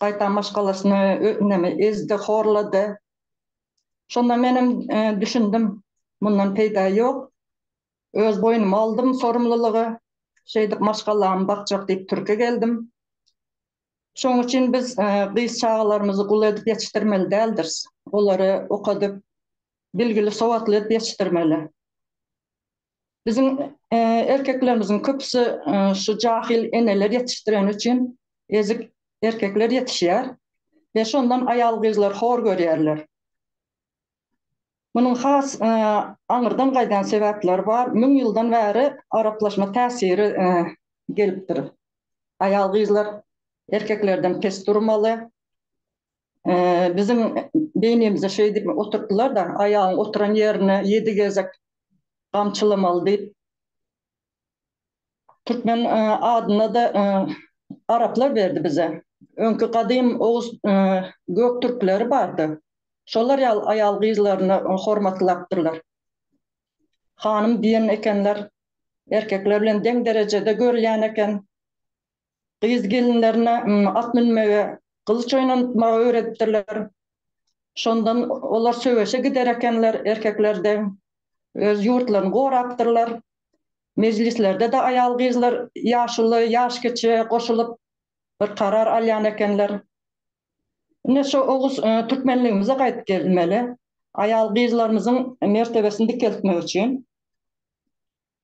gaýtam maşgalasyny neme ezdi, horlady. Şonda menem düşündim, mundan peýda ýok. Öz boýnuma aldym sorumlylygy. Şeýdip maşgalamy bakjak diýip türke geldim. Şonuň üçin biz gyz çagalarymyzy gul edip ýetişdirmeli däldiris. Olary okadyp, bilgili, sowatly edip ýetişdirmeli. Biziň erkeklerimiziň köpüsi şu jahyl eneler ýetişdireni üçin ezik erkekler ýetişýär we şondan aýal-gyzlar hor görýärler. Munuň has aňyrdan gaýdýan sebäpleri bar. Müň ýyldan bäri araplaşma täsiri gelipdir. Aýal-gyzlar erkeklerden pes durmaly. Biziň beýnimize şeý diýip oturtdylar-da, aýalyň oturan ýerine ýedi gezek gamçylamaly diýip. Türkmen adyna-da araplar berdi bize. Öňki gadym oguz göktürkleri bardy. Şolar ýaly aýal-gyzlaryny hormatlapdyrlar. Hanym diýen ekenler. Erkekler bilen deň derejede görülýän eken. Gyz-gelinlerine at münmegi, gylyç oýnatmagy öwredipdirler. Şondan olar söweşe gider ekenler, erkekler deň. Öz ýurtlaryny gorapdyrlar. Mejlislerde-de aýal-gyzlar ýaşuly, ýaşkiçi goşulyp bir karar alýan ekenler. Ine şu oguz türkmenligimize gaýdyp gelmeli. Aýal-gyzlarymyzyň mertebesini dikeltmek üçin.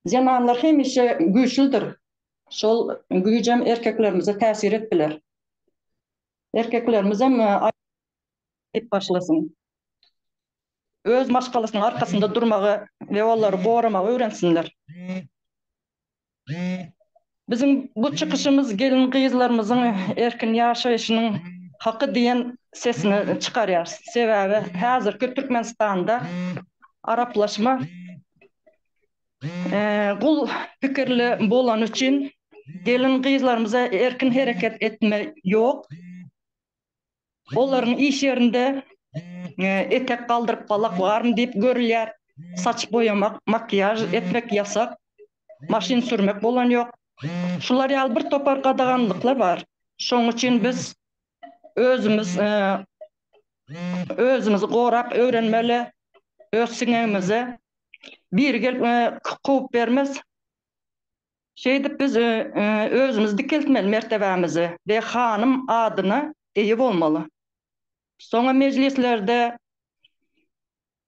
Zenanlar hemişe güýçlüdir. Şol güýjem erkeklerimize täsir edip biler. Erkeklerimizem Diýip başlasyn. Öz maşgalasynyň arkasynda durmagy we olary goramagy öwrensinler. Biziň bu çykyşymyz gelin-gyzlarymyzyň erkin ýaşaýşynyň haky diýen sesini çykarýar. Sebäbi häzirki Türkmenistanda araplaşma gul pikirli bolany üçin gelin-gyzlarymyza erkin hereket etme ýok. Olaryň iş ýerinde etek galdyryp balak barmy diýip görülýär. Saç boýamak, makiýaž etmek ýasak. Maşyn sürmek bolan ýok. Şular ýaly bir topar gadaganlyklar bar. Şonuň üçin biz özümiz özümizi gorap öwrenmeli. Öz siňegimizi biri gelip kowup bermez. Şeýdip biz özümiz dikeltmeli mertebämizi we hanym adyna eýe bolmaly. Soňa mejlislerde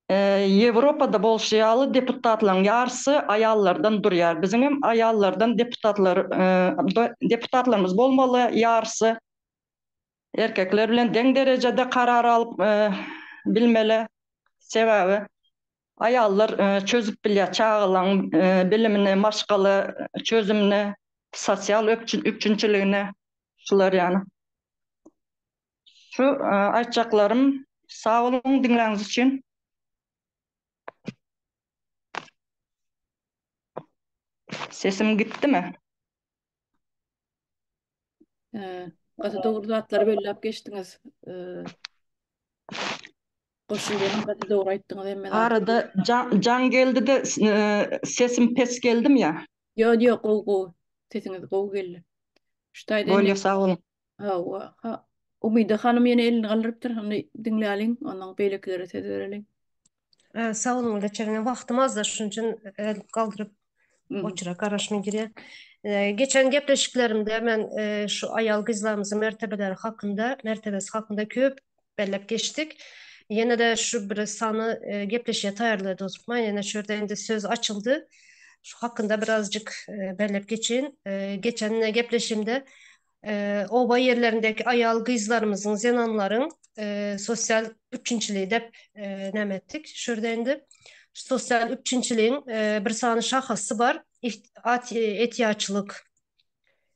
Ýewropada bolşy ýaly deputatlaryň ýarysy aýallardan durýar. Biziňem aýallardan deputatlar deputatlarymyz bolmaly ýarysy. Erkekler bilen deň derejede karar alyp bilmeli. Sebäbi Aýallar çözüp bilýär çagalaň bilimini, maşgala çözümini, sosial üpjünçiligini şular ýaly. Şu aýtjaklarym. Sag boluň diňläniňiz üçin. Sesim gitdimi? Gaty dogry zatlary belläp geçdiňiz. Goşulýan gaty dogry aýtdyňyz hemme zat. Arada jaň geldi-de sesim pes geldimi ýa? Ýok ýok gowy gowy. Sesiňiz gowy geldi. Şu taýda Bolýa sag boluň. Hawa. Ha. Umyda hanym ýene elini galdyrypdyr. Ony diňläliň, ondan beýlekilere söz bereliň. Sag boluň Leçegine. Wagtym azda şunuň üçin el galdyryp oçura garaşma girýär. Geçen gepleşiklerimde men şu aýal gyzlarymyzyň mertebeleri hakynda, mertebesi hakynda köp belläp geçdik. Ýene-de şu bir sany gepleşige taýýarlady oturtma. Ýene şu ýerde indi söz açyldy. Şu hakynda birazjyk belläp geçeýin. Geçen gepleşigimde oba ýerlerindäki aýal gyzlarymyzyň, zenanlaryň sosial üpjünçiligi dep näme etdik. Şu ýerde indi sosial üpjünçiligiň bir sany şahasy bar. Ätiýaçlyk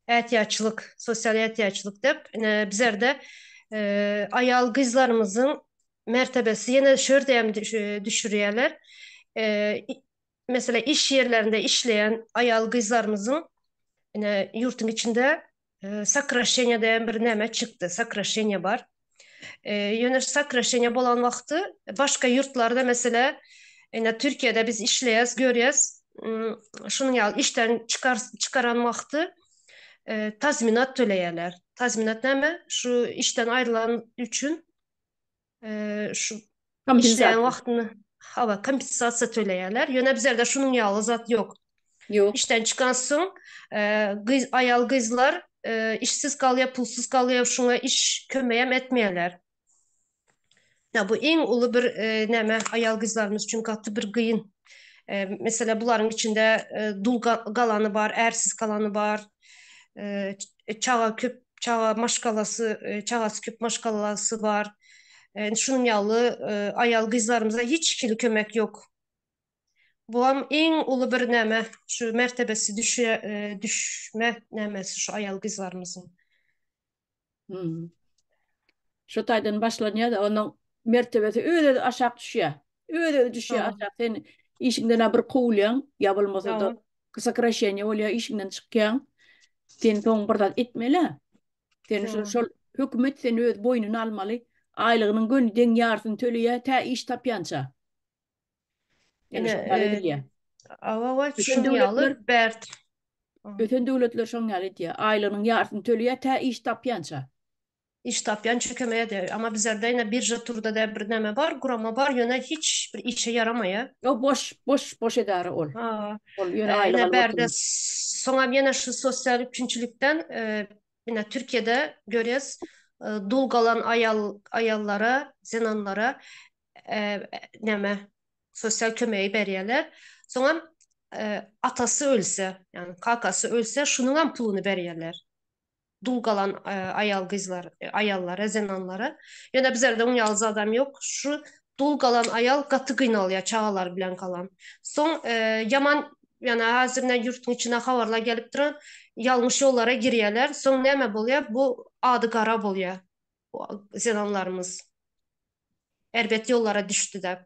ätiýaçlyk, sosial ätiýaçlyk dep bizlerde aýal gyzlarymyzyň mertebesi ýene şu ýerde hem düşürýärler. Meselem, iş ýerlerinde işleýän aýal gyzlarymyzyň ine ýurtuň içinde sokraşeniýe diýen bir näme çykdy, sokraşeniýe bar. Ýöne sokraşeniýe bolan wagty başga ýurtlarda mesele ine Türkiýede biz işleýäs, görýäs, şunuň ýaly işden çykar çykaran wagty tazminat töleýärler. Tazminat näme? Şu işden aýrylan üçin şu işleýän wagtyny hawa kompensasiýa töleýärler. Ýöne bizlerde şunuň ýaly zat ýok. Ýok. Işden çykan soň gyz aýal gyzlar işsiz galýar, pulsuz galýar, şuňa iş kömegem etmeýärler. Ýa bu iň uly bir näme aýal gyzlarymyz üçin gaty bir gyn. Meselem bularyň içinde dul galany bar, ärsiz galany bar. Çaga köp çaga maşgalasy, çagasy köp maşgalasy bar. Şunuň ýaly aýal gyzlarymyza hiç hili kömek ýok. Buam iň uly bir näme şu mertebesi düşe düşme nämesi şu aýal gyzlarymyzyň. Hmm. Şu taýdan başlanýar da onuň mertebesi öz-özi aşak düşýär. Öz-özi düşýär aşak. Sen işiňden bir kowulýaň, ýa bolmasa-da sokraşeniýe bolýar, işiňden çykýaň. Sen soň bir zat etmeli. Sen şol, şol hökümet seni öz boýnuna almaly. Aýlygynyň göni deň ýarsyny töleýär, tä iş tapýança. Ýöne şoň ýaly edilýär. Awa, şoň ýaly bert. Ösen döwletler şoň ýaly edýär. Aýlygynyň ýarsyny töleýär tä iş tapýança. Iş tapýança kömek edýär. Amma bizlerde ine birja turda da bir näme bar, gurama bar, ýöne hiç bir işe ýaramaýar. Ýok, boş, boş, boş edara ol. Ol ýöne aýlyk alyp oturan. Soňam ýene şu sosial üpjünçilikden ine Türkiýede görýäs, dul galan aýal aýallara, zenanlara näme sosial kömegi berýärler. Soňam atasy ölse, ýagny kakasy ölse, şunuňam puluny berýärler. Dul galan aýal gyzlar, aýallara, zenanlara. Ýöne bizlerde oň ýaly zadam ýok. Şu dul galan aýal gaty gynalýar çagalary bilen galan. Soň ýaman ýana häzir ine ýurtuň içine habarlar gelip duran, ýalňyş ýollara girýärler. Soň näme bolýar? Bu ady gara bolýar zenanlarymyz. Erbet ýollara düşdi däp.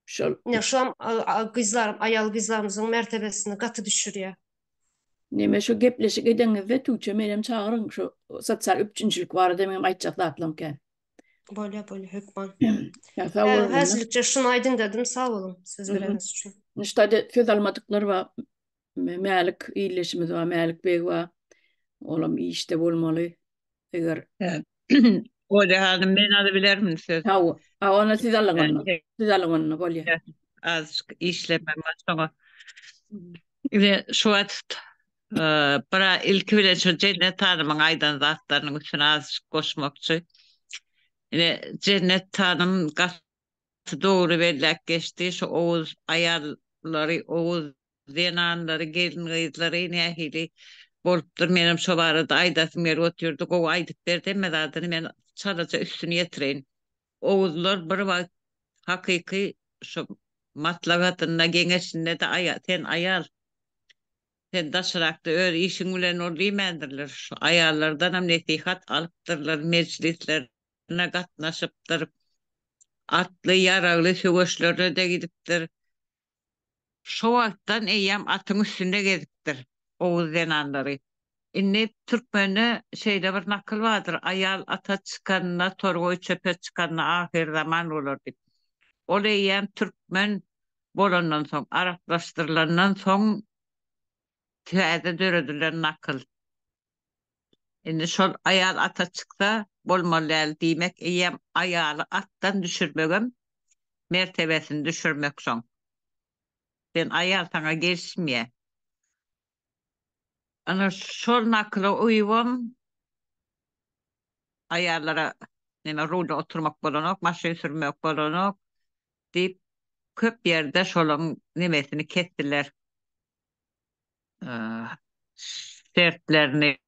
Şol. Ine şuam gyzlar, aýal gyzlarymyzyň mertebesini gaty düşürýär. Neme şu gepleşik edeňizde Tuğçe menem çagyryň şu sosial üpjünçilik barada menem aýtjak zatlarym kän. Bolýa bolýa hökman. Ýa sag boluň. Häzirlikçe şuny aýdyn dedim sag boluň söz bereniňiz üçin. Niştade söz almadyklar bar. Mälik ildeşimiz bar, Mälik beg bar. Olam işde bolmaly. Eger Olja hanym men alybilermin söz. Hawa, onda siz alyň onda. Siz alyň onda bolýar. Azajyk işlemem bar şoňa. Ine şu wagt bir ilki bilen şu Jennet hanymyň aýdan zatlarynyň üstüne azajyk goşmakçy. Ine Jennet hanym gaty dogry belläp geçdi. Şu oguz aýallary, oguz zenanlary, gelin-gyzlary nähili bolupdyr, menem şo barada aýdasym gelip otyrdy, gowy aýdyp berdi hemme zadyny, men çalaja üstüni ýetireýin. Oguzlar bir wagt hakyky şo maslahatynda, geňeşinde-de aýal, sen aýal, sen daşrakda öz işiň bilen bol diýmändirler, şo aýallardanam nesihat alypdyrlar, mejlislerine gatnaşypdyr, atly, ýaragly söweşlere-de gidipdir. Şo wagtdan eýýäm atyň üstünde gezipdir oguz zenanlary. Indi türkmende şeýle bir nakyl bardyr, Aýal ata çykanda, torgaý çöpe çykanda ahyrzaman bolar diýip. Ol eýýäm türkmen bolandan soň, araplaşdyrylandan soň täze döredilen nakyl. Indi şol aýal ata çyksa bolmaly däl diýmek eýýäm aýaly atdan düşürmegem mertebesini düşürmek şoň. Sen aýal saňa gelişmeýä. Ana şol nakyla uýubam aýallara neme rulda oturmak bolanok, maşyn sürmek bolanok diýip köp ýerde şolaň nemesini kesdiler. şertlerini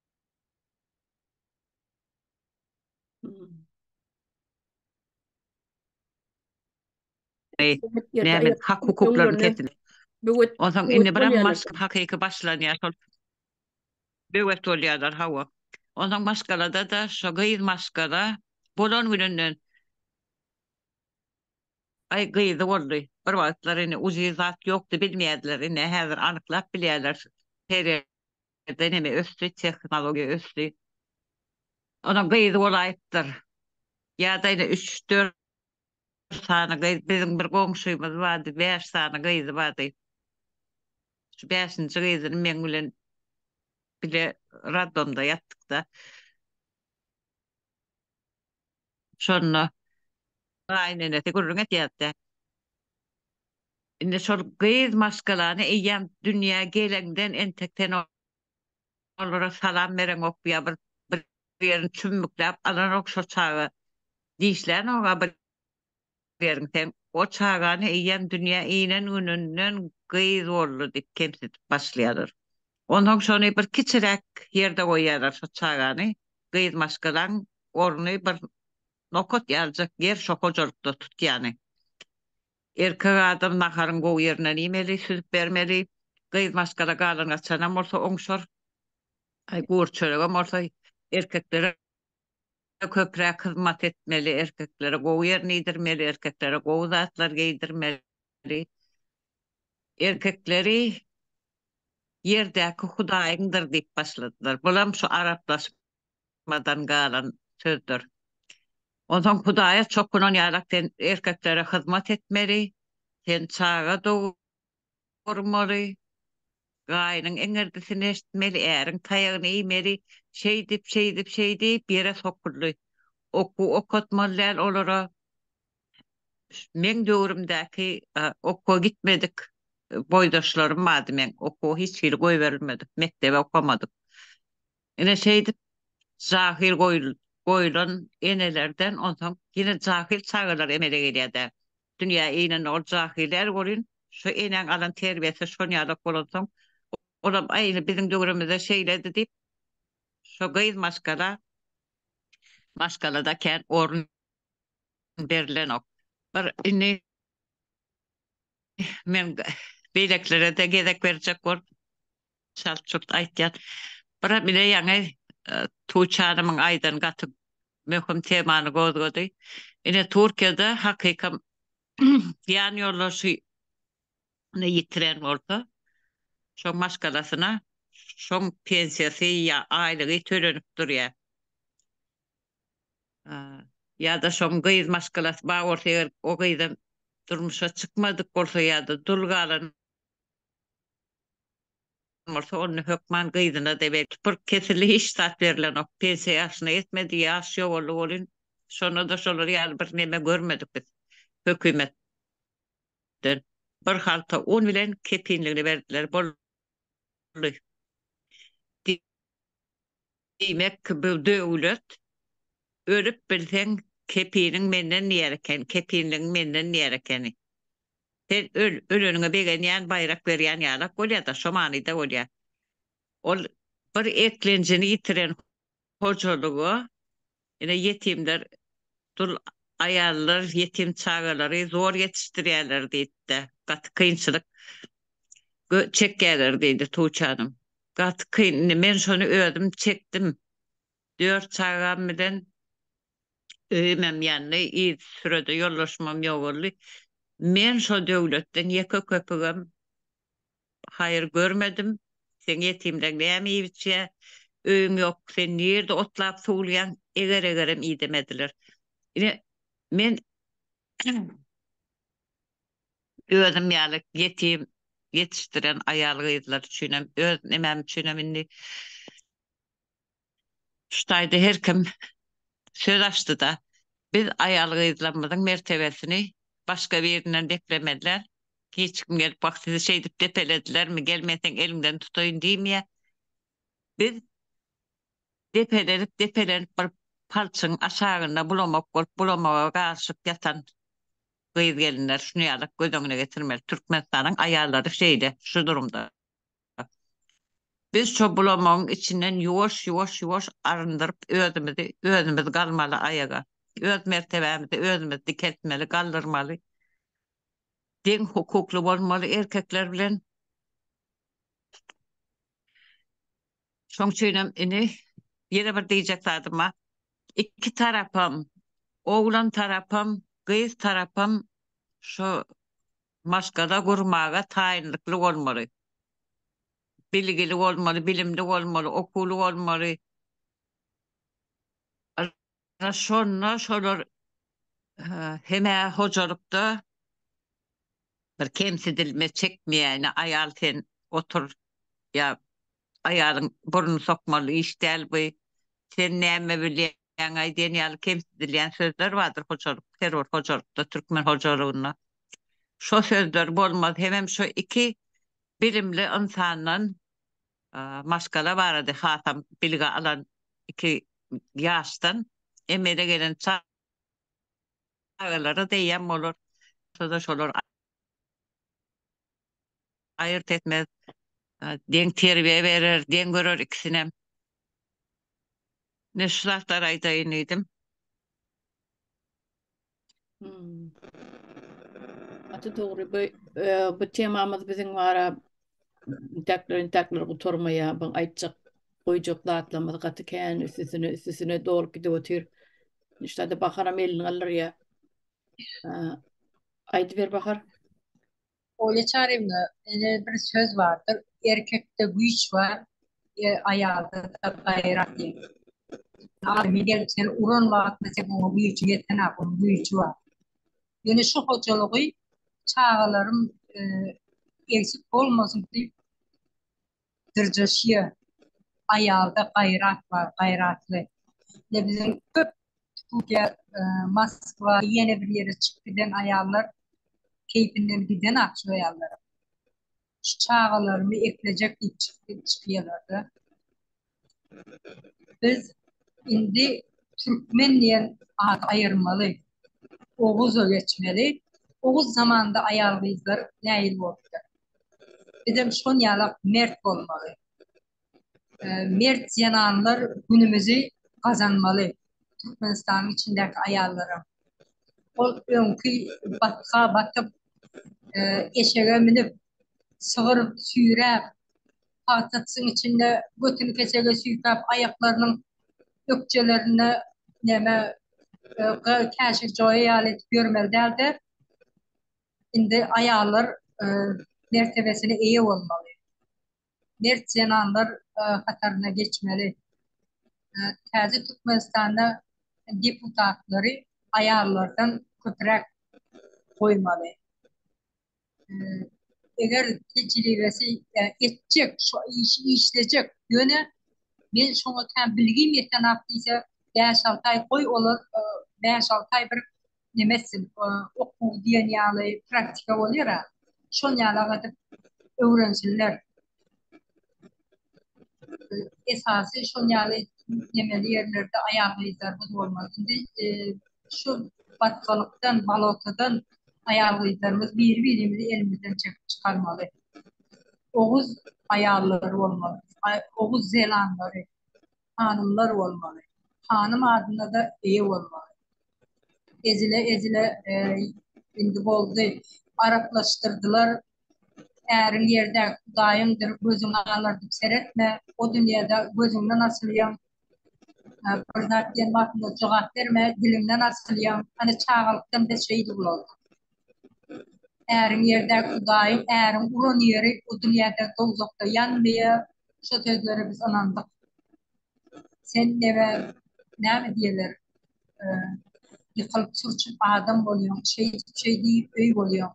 näme hak hukuklaryny kesdiler. Böwet. Onsoň indi bir maşgala hakyky başlanýar şol böwet bolýarlar hawa. Onsoň maşgalada-da şo gyz maşgala bolan gününden Aý gyzy boldy. Bir wagtlar ine uzi zat ýokdy bilmeýärdiler. Ine häzir anyklap bilýärler. Her ýerde neme ösdi, tehnologiýa ösdi. Onuň gyzy bolaýypdyr. Ýa-da ine üç-dört sany gyz, biziň bir goňşymyz bardy, bäş sany gyzy bardy. Şu bäşinji gyzyny meň bilen bile roddomda ýatdyk-da. Şonda gaýynenesi gürrüň edýärdi. Indi şol gyz maşgalany eýýäm dünýä geleňden entek sen olara salam bereňok ýa bir bir ýerini çümmükläp alanok şo çaga dişlänok-a bir ýeriň sen o çagany eýýäm dünýä inen gününden gyz boldy diýip kemsidip başlaýarlar. Onsoň şony bir kiçiräk ýerde goýýarlar şo çagany gyz maşgalaň orny bir. Nokat ýalyjak ýer şo hojalykda tutýany. Erkek adam naharyň gowy ýerinden iýmeli, süzüp bermeli. Gyz maşgala galan gaçanam bolsa oňşar. Aý gury çöregem bolsa erkeklere köpräk hyzmat etmeli, erkeklere gowy ýerini iýdirmeli, erkeklere gowy zatlar geýdirmeli. Erkekleri ýerdäki hudaýyňdyr diýip başladylar. Bulam şu araplaşma madan galan sözdür. Onsoň Hudaýa çokunan ýalak sen erkeklere hyzmat etmeli, sen çaga dogurmaly, gaýynyň iňirdisini eşitmeli, äriň taýagyny iýmeli, şeýdip, şeýdip, şeýdip ýere sokuldy. Okuw okatmaly däl olara. Meň döwrümdäki okuwa gitmedik boýdaşlarym bardy meň, okuwa hiç hili goýberilmedik, mekdebe okamadyk. Ine şeýdip jahyl goýlan enelerden onsoň ýene jahyl çagalar emele gelýär-dä. Dünýä inende ol jahyl däl welin, şu enäň alan terbiýesi şon ýalak bolansoň, olam aý ine biziň döwrümizde şeýledi diýip, şo gyz maşgala maşgalada kän orun berilenok. Bir indi men beýlekilere-de gezek berjek bolup Çalt-çurt aýtýan. Bir bile ýaňy Tuğçe hanymyň aýdan gaty möhüm temany gozgady. Ine Türkiýede hakykam ýan ýoldaşyny ýitiren bolsa, şoň maşgalasyna şoň pensiýasy ýa aýlygy tölenip durýar. Ýa-da şoň gyz maşgalasy bar bolsa eger o gyzam durmuşa çykmadyk bolsa ýa-da dul galan bolsa onda hökman gyzyna-da ber. Tüpürk kesildi hiç zat berilenok. Pensiýa ýaşyna ýetmedi, ýaş ýogaldy welin şonda-da şolar ýaly bir neme görmedik biz hökümetden. Bir halta un bilen kepinligini berdiler boldy. Diýmek bu döwlet ölüp bilseň kepiniň menden diýer eken, kepinligiň menden diýer ekeni. Sen öl, öleniňe begenýän, baýrak berýän ýalak bolýa-da, şo manyda bolýa. Ol bir eklenjini ýitiren hojalyga ine ýetimler, dul aýallar ýetim çagalary zor ýetişdirýärler diýdi-de, gaty kynçylyk çekýärler diýdi Tuğçe hanym. Gaty kyn, indi men şony özüm çekdim. Dört çagam bilen öýümem ýandy, yz sürede ýoldaşymam ýogaldy. Men şo döwletden ýeke köpügem haýyr görmedim. Seň ýetimleň näme iýip-içýä? Öýüň ýok, sen nirde otlap suwlaýaň? Eger-egerem idemediler. Ine, men özüm ýaly ýetim ýetişdiren aýal-gyzlar üçinem, öz nemäm üçinem indi Şu taýda her kim söz açdy-da, biz aýal-gyzlarymyzyň mertebesini başga birinden beklemeliler. Hiç kim gelip, wah, sizi şeýdip depeledilermi, gel men seň eliňden tutaýyn diýmeýär. Biz depelenip-depelenip bir palçygyň aşagynda bulamak bolup, bulamaga garyşyp ýatan gyz-gelinler şuny ýalak göz öňüne getirmeli. Türkmenistanyň aýallary şeýle, şu durumda. Biz şo bulamagyň içinden ýuwaş-ýuwaş-ýuwaş aryndyryp özümizi özümiz galmaly aýaga. Öz mertebämizi özümiz dikeltmeli, galdyrmaly. Deň hukukly bolmaly erkekler bilen. Şoň üçinem indi ýene bir diýjek zadym bar. Iki tarapam, oglan tarapam, gyz tarapam şo maşgala gurmaga taýynlykly bolmaly. Bilgili bolmaly, bilimli bolmaly, okuwly bolmaly. Ana şonda şolar hem-ä hojalykda bir kemsidilme çekmeýär, ine aýal sen otur ýa aýalyň burnuny sokmaly iş däl bu, sen näme bilýäň Ýaňy diýen ýaly kemsidilýän sözler bardyr hojalyk, her bir hojalykda, türkmen hojalygynda. Şo sözler bolmaz. Hemem şo iki bilimli ynsandan maşgala barada hasam bilgi alan iki ýaşdan emele gelen çagalara deýýän bolar. Şo-da şolar aýyrt etmez. Deň terbiýe berer, deň görer ikisinem. Ine şu zatlary aýdaýyn diýdim. Gaty dogry bu bu temamyz biziň bara intäkler intäkler gutarmaýar. Bu aýtjak goýjak zatlarymyz gaty kän üstesine üstesine dolup gidip otyr. Şurada Baharam elini galdyrýar. Aýdyber Bahar. Olýa Çaryýewna, ine bir söz bardyr, Erkekde güýç bar, aýalda-da gaýrat diýen. Adamy gelip seni uran wagtynda sen oňa güýjüň ýetenak, onuň güýji bar. Ýöne şu hojalygy çagalarym egsik bolmasyn diýip dyrjaşýar. Aýalda gaýrat bar, gaýratly. Ine biziň köp Türkiýä, Moskwa, ýene bir ýere çykyp giden aýallar keýpinden gidenak şu aýallar. Şu çagalarymy eklejek diýip çykýarlar-da. Biz indi türkmen diýen ady aýyrmaly. Oguza geçmeli. Oguz zamanynda aýal-gyzlar nähili bolupdyr? Bizem şon ýalak mert bolmaly. Mert zenanlar günümizi gazanmaly. Türkmenistanyň içindäki aýallaram. Ol öňki batga batyp, eşege münüp, sygyr süýräp, pagtaçyň içinde götüni keçege süýkäp, aýaklarynyň ökjelerinde näme käşir joýa ýaly edip ýörmeli däldi. Indi aýallar mertebesine eýe bolmaly. Mert zenanlar hataryna geçmeli. Täze Türkmenistanda deputatlary aýallardan köpräk goýmaly. Eger tejribesi etjek, şu işi işlejek, ýöne men şoňa kän bilgim ýetenak diýse, bäş-alty aý goý olar bäş-alty aý bir neme etsin, okuw diýen ýaly praktika bolýar-a, şol ýalak edip öwrensinler. Esasy şol ýaly nemeli ýerlerde aýal-gyzlarymyz bolmaly. Indi şu batgalykdan, balotadan aýal-gyzlarymyz biri-birimizi elimizden çekip çykarmaly. Oguz aýallary bolmaly, oguz zenanlary, hanymlar bolmaly. Hanym adyna-da eýe bolmaly. Ezile-ezile indi boldy. Araplaşdyrdylar. Äriň ýerdäki hudaýyňdyr, gözüňi alardyp seretme, o dünýede gözüňden asylýaň. Bir zat diýen wagtynda jogap berme, diliňden asylýaň. Hany çagalykdan biz şeýdip ulaldyk. Äriň ýerdäki hudaýyň, äriň uran ýeri o dünýede dowzahda ýanmaýar. Şo sözlere biz ynandyk. Sen nebe näme diýerler, ýykylyp sürçüp adam bolýaň, şeýdip şeý diýip öý bolýaň.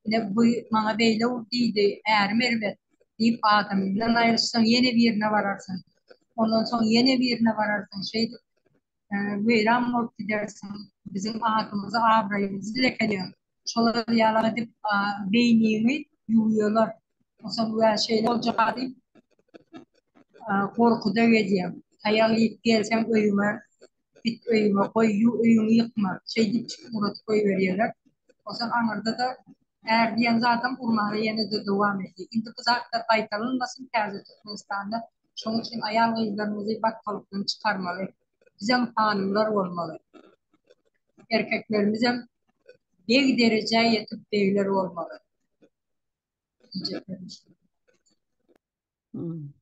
Ine bu maňa beýle ur diýdi, ärim erbet diýip adamy bilen aýryşsaň ýene birine bararsyň. Ondan soň ýene birine bararsyň. Şeýdip weýran bolup gidersiň. Biziň adymyzy, abraýymyzy lekeleýäň. Şolar ýaly edip beýniňi ýuwýarlar. Onsoň wä şeýle boljak-a diýip gorkuda gezýäň. Taýak iýip gelseň öýüňe, git öýüňe, goý öýüňi ýykma. Şeýdip ugradyp goýberýärler. Onsoň aňyrda-da är diýen zadam urmaga ýene-de dowam edýär. Indi bu zatlar gaýtalanmasyn täze Türkmenistanda. Şonuň üçin aýal-gyzlarymyzy batgalykdan çykarmaly. Bizem hanymlar bolmaly. Erkeklerimizem beg derejä ýetip begler bolmaly. Diýjeklerim şu. Hmm.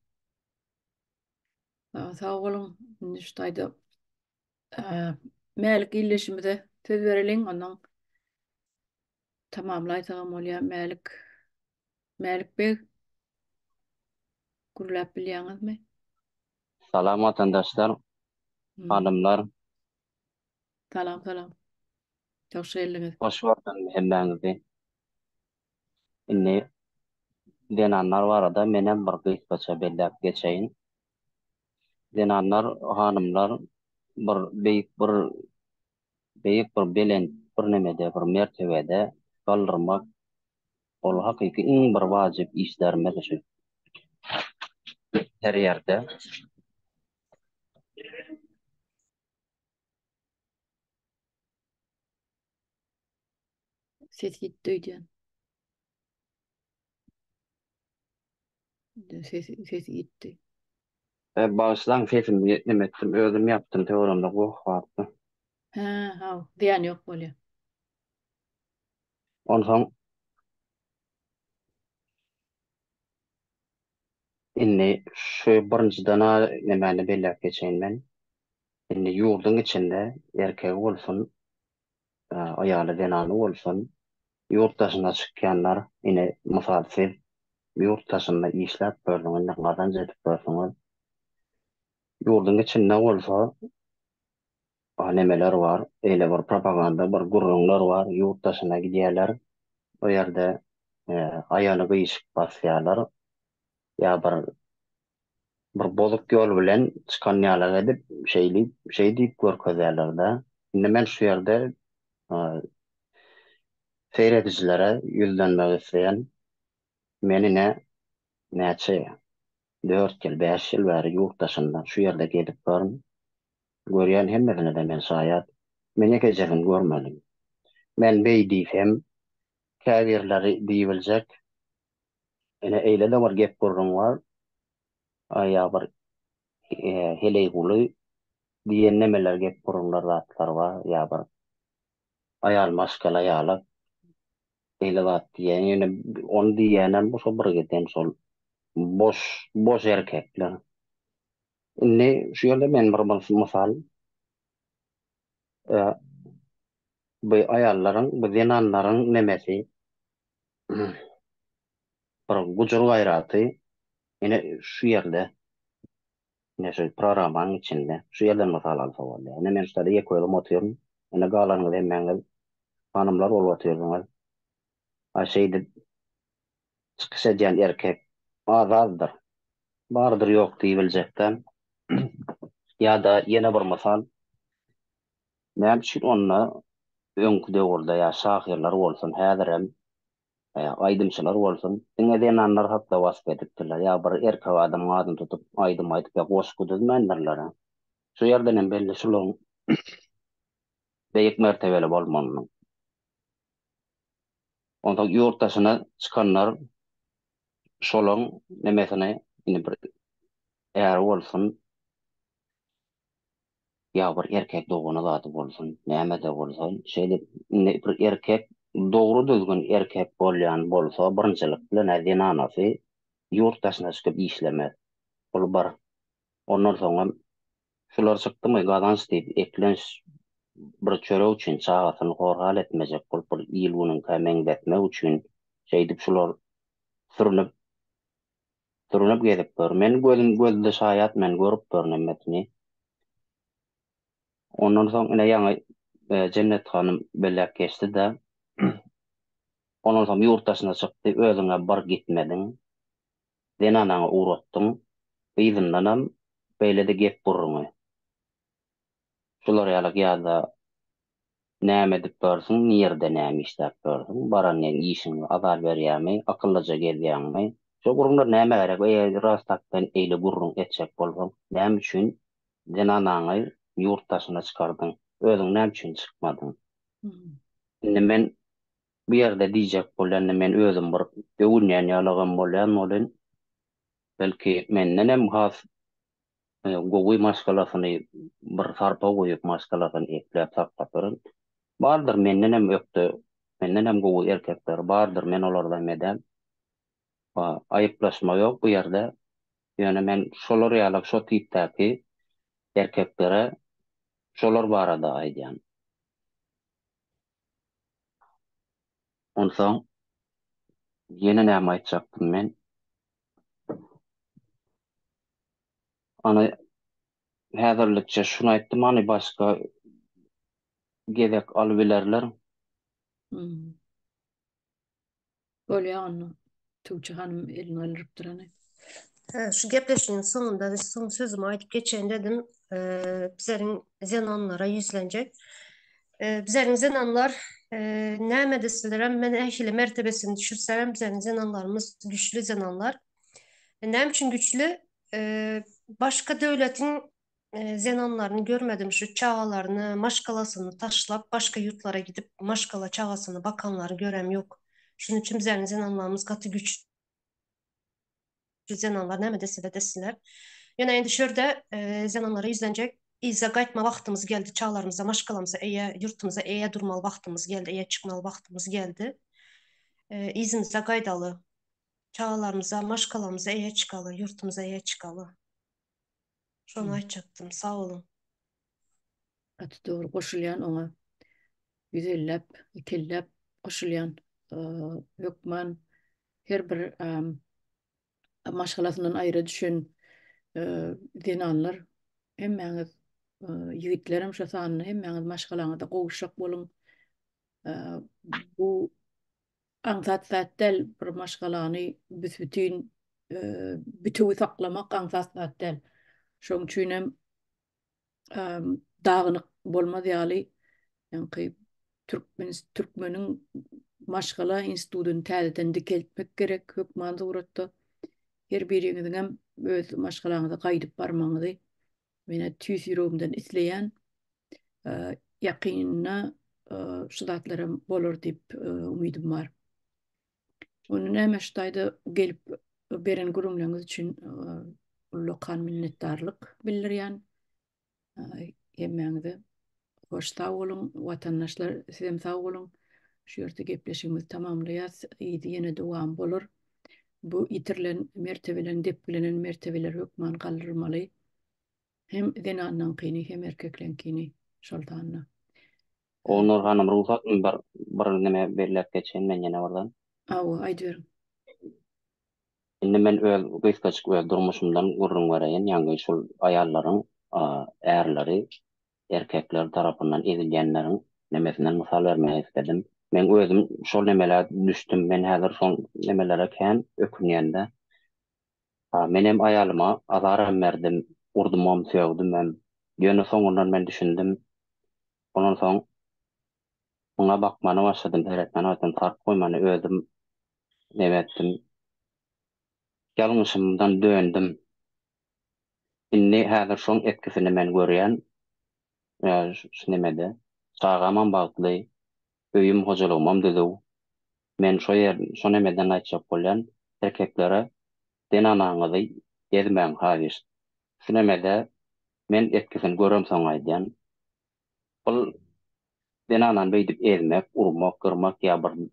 Sag boluň. Indi şu taýda Mälik illeşimize söz bereliň, ondan tamamlaýsagam bolýar. Mälik Mälik beg gürläp bilýäňizmi? Salam watandaşlar, hanymlar. Salam salam. Hoş geldiňiz. Hoş gördüm hemmäňizi. Indi zenanlar barada menem bir gysgaça belläp geçeýin. Zenanlar, hanymlar bir beýik bir beýik bir belent bir nemede bir mertebede galdyrmak ol hakyky iň bir wajyp işlerimiz şu. Her ýerde. Ses ýitdi öýdýän. Ses sesi ýitdi. E, bagyşlaň sesimi neme etdim özüm ýapdym töweregimde goh bardy. Hä, haw, zyýany ýok bolýa. Onsoň indi şu birinjiden-ä nemäni belläp geçeýin men. Indi ýurduň içinde erkegi bolsun, aýaly zenany bolsun, ýurt daşyna çykýanlar, ine mysal siz ýurt daşynda işläp gördüňiz, indi gazanç edip görsüňiz. Ýurduň içinde bolsa nemeler bar, eýle bir propaganda, bir gürrüňler bar, ýurt daşyna gidýärler, o ýerde aýagyny gyşyk basýarlar ýa bir bir bozuk ýol bilen çykan ýalak edip, şeýlip, şeý diýip görkezýärler-de. Indi men şu ýerde seýredijilere ýüzlenmek isleýän. Men ine näçe, dört ýyl, bäş ýyl bäri ýurt daşynda şu ýerde gezip baryn. Görýän hemmesine-de men şaýat. Men ýekejesini görmedim. Men beý diýsem, käbirleri diýibiljek, Ine, eýle-de bir gep-gürrüň bar. Ýa bir heleýguly diýen nemeler gep-gürrüňler zatlar bar. Ýa bir aýal maşgala ýalak beýle zat diýen. Ýöne ony diýýänem bu şo bir giden şol boş boş erkekler. Indi şu ýerde men bir mysal bu aýallaryň bu zenanlaryň nemesi Bir gujur-gaýraty ine şu ýerde, ine şu programmanyň içinde, şu ýerden mysal alsa bolýar. Ine men şu taýda ýeke özüm otyryn, ine galanyňyz hemmäňiz hanymlar bolup otyrsyňyz. A şeýdip çykyş edýän erkek az-azdyr. Bardyr ýok diýibiljekden. Ýa-da ýene bir mysal, Näme üçin onda öňki döwürde ýa şahyrlar bolsun, häzirem aýdymçylar bolsun, diňe zenanlar hakda wasp edipdirler ýa bir erkek adamyň adyny tutup aýdym aýdyp ýa goşgy düzmändirler. Şu ýerden hem belli şularyň beýik mertebeli bolmagynyň. Onsoň ýurt daşyna çykanlar şolaň nemesini indi bir äri bolsun, Ýa bir erkek dogany zady bolsun, näme-de bolsa, şeýle indi bir erkek dogry düzgün erkek bolýan bolsa, birinjilik bilen-ä zenanasy ýurt daşyna çykyp işlemez. Ol bir. Ondan soňam şular çykdymy gazanç diýip, eklenç bir çörek üçin çagasyny hor-hal etmejek bolup bir il-günüňkä meňzetmek üçin şeýdip şular sürnüp Sürünip gezip gör. Men gözüm gözde şaýat men görüp durun hemmesini. Ondan soň ine ýaňy Jennet hanym belläp geçdi-de. Ondan soň ýurt daşyna çykdy, özüňe bir gitmediň. Zenanaňy ugratdyň. Yzyndanam beýle-de gep gürrüňi. Şular ýalak ýa-da Näme edip ýörsüň, nirde näme işläp ýörsüň, baran ýeriň işiňi azar berýämi, akyllyja gezýäňmi? Şo gürrüňler nämä gerek, eger rast hakdan eýle gürrüň etjek bolsaň, näme üçin zenanaňy ýurt daşyna çykardyň, özüň näme üçin çykmadyň? Indi men bu ýerde diýjek bolýan, indi men özüm bir öwünýän ýalagam bolýan welin, belki mendenem has gowy maşgalasyny bir sarpa goýup maşgalasyny ekläp saklap ýören bardyr mendenem ökde mendenem gowy erkekler bardyr men olardan medäm aýyplaşma ýok bu ýerde ýöne men şolar ýaly şo tipdäki erkeklere şolar barada aýdýan onsoň ýene näme aýtjakdym men. Ana häzirlikçe şuny aýtdym, hany başga gezek alybilerler. Hmm. Bolýar onda. Tuğçe hanym elini galdyrypdyr hany. Şu gepleşigiň soňunda soň sözümi aýdyp geçeýin dedim. Bizleriň zenanlara ýüzlenjek. Bizleriň zenanlar näme deselerem men ähli mertebesini düşürsemem bizleriň zenanlarymyz güçli zenanlar. Näme üçin güçli? Başga döwletiň zenanlaryny görmedim şu çagalaryny, maşgalasyny taşlap başga ýurtlara gidip maşgala çagasyny bakanlary görem ýok. Şunuň üçin bizleriň zenanlarymyz gaty güçli zenanlar näme desede desinler. Ýöne indi şu ýerde zenanlara ýüzlenjek yza gaýtma wagtymyz geldi çagalarymyza maşgalamyza eýe ýurtumyza eýe durmaly wagtymyz geldi eýe çykmaly wagtymyz geldi. Yzymyza gaýdaly. Çagalarymyza, maşgalamyza eýe çykaly, ýurtumyza eýe çykaly. Şony aýtjakdym. Sag boluň. Gaty dogry goşulýan oňa. Ýüzelläp, ikelläp goşulýan. Hökman her bir maşgalasyndan aýra düşen zenanlar hemmäňiz ýigitlerem şo sanda hemmäňiz maşgalaňyza gowuşjak boluň. Bu aňsat zat däl bir maşgalany büs-bütin bütewi saklamak aňsat zat däl. Şoň üçin hem dagynyk bolmaz ýaly ýaňky türkmen türkmeniň maşgala institutyny täzeden dikeltmek gerek hökman suratda. Her biriňiziňem öz maşgalaňyza gaýdyp barmagyňyzy men tüýs ýüregimden isleýän. Ýakynda şu zatlaram bolar diýip umydym bar. Onda näme şu taýda gelip beren gürrüňleriňiz üçin ullakan minnetdarlyk bildirýän. Hemmäňize hoş sag boluň, watandaşlar sizem sag boluň. Şu ýerde gepleşigimizi tamamlaýas. Yzy ýene dowam bolar. Bu ýitirilen mertebeleň depgilenen mertebeler hökman galdyrylmaly. Hem zenanlaňkyny hem erkekleňkini şol sanda. Onur hanym rugsatmy bir bir neme belläp geçeýin men ýene birden. Hawa aýdyberiň. Indi men öz gysgajyk öz durmuşymdan gürrüň bereýin ýaňy şul aýallaryň ärleri erkekler tarapyndan ezilýänleriň nemesinden mysal bermek isledim. Men özüm şol nemelä düşdüm men häzir şol nemelere kän ökünýände Menem aýalyma azaram berdim, urdumam, sögdümem. Ýöne soňundan men düşündim. Ondan soň muňa bakmana başladym, seretmäne başladym, sarp goýmany özüm neme etdim. Ýalňyşymdan döndüm. Indi häzir şoň etgisini men görýän. Şu nemede. Çagamam bagtly, öýüm, hojalygymam düzüw. Men şo ýer, şo nemeden aýtjak bolýan, erkeklere zenanaňyzy ezmäň haýyşt. Şu nemede men etgisini göremsoň aýdýan. Ol zenanany beýdip ezmek, urmak, gyrmak ýa bir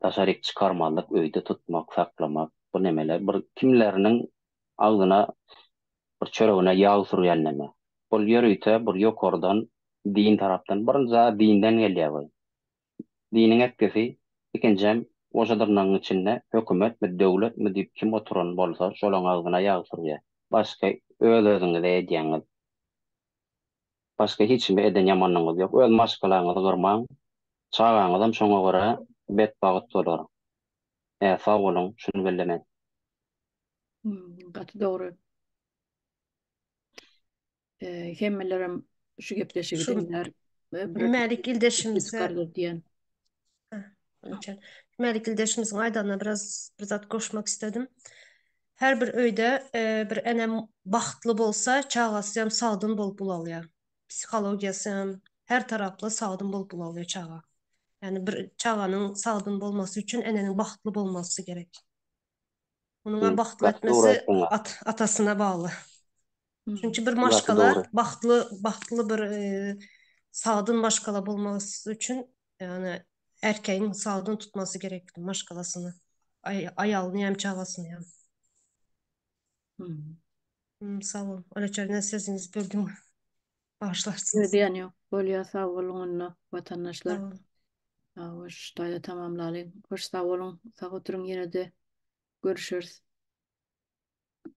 daşaryk çykarmazlyk, öýde tutmak, saklamak bu nemeler bir kimleriniň agzyna bir çöregine ýag sürýän neme. Ol ýörite bir ýokardan din tarapdan birinji dinden gelýär bu. Diniň etgisi, ikinjem, goşa dyrnagyň içinde hökümetmi, döwletmi diýip kim oturan bolsa, şolaň agzyna ýag sürýär. Başga öz-özüňize edýäňiz. Başga hiç kime eden ýamanlygyňyz ýok. Öz maşgalaňyzy gyrmaň. Çagaňyzam şoňa görä betbagt bolar. Ä, sag boluň, şuny bellemek. Gaty dogry. Hemmelerem şu gepleşigi Şu diňlär. Bir Mälik ildeşimize çykarlar diýen. Mälik ildeşimiziň aýdanyna biraz bir zat goşmak istedim. Her bir öýde e, bir ene bagtly bolsa, çagasy hem sagdyn bolup ulalýar. Psihologiýasy hem her taraply sagdyn bolup ulalýar çaga. Ýani bir çaganyň sagdyn bolmasy üçin eneniň bagtly bolmasy gerek. Munuň bagtly Gaty dogry etmesi aýtdyňyz. at, atasyna bagly. Çünki bir Gaty maşgala dogry. bagtly bagtly bir e, sagdyn maşgala bolmasy üçin yani erkeğin sagdyn tutmasy gerek maşgalasyny. Ay, aýalyny hem çagasyny hem. Hmm, sag bol. Öyle sözüňizi böldüm. Bağışlarsınız. Diýen ýok. Bolýar sag boluň onda watandaşlar. Sag boluň. Hoş, taýda tamamlalyň. Hoş sag boluň. Sag oturyň ýene-de görüşeris.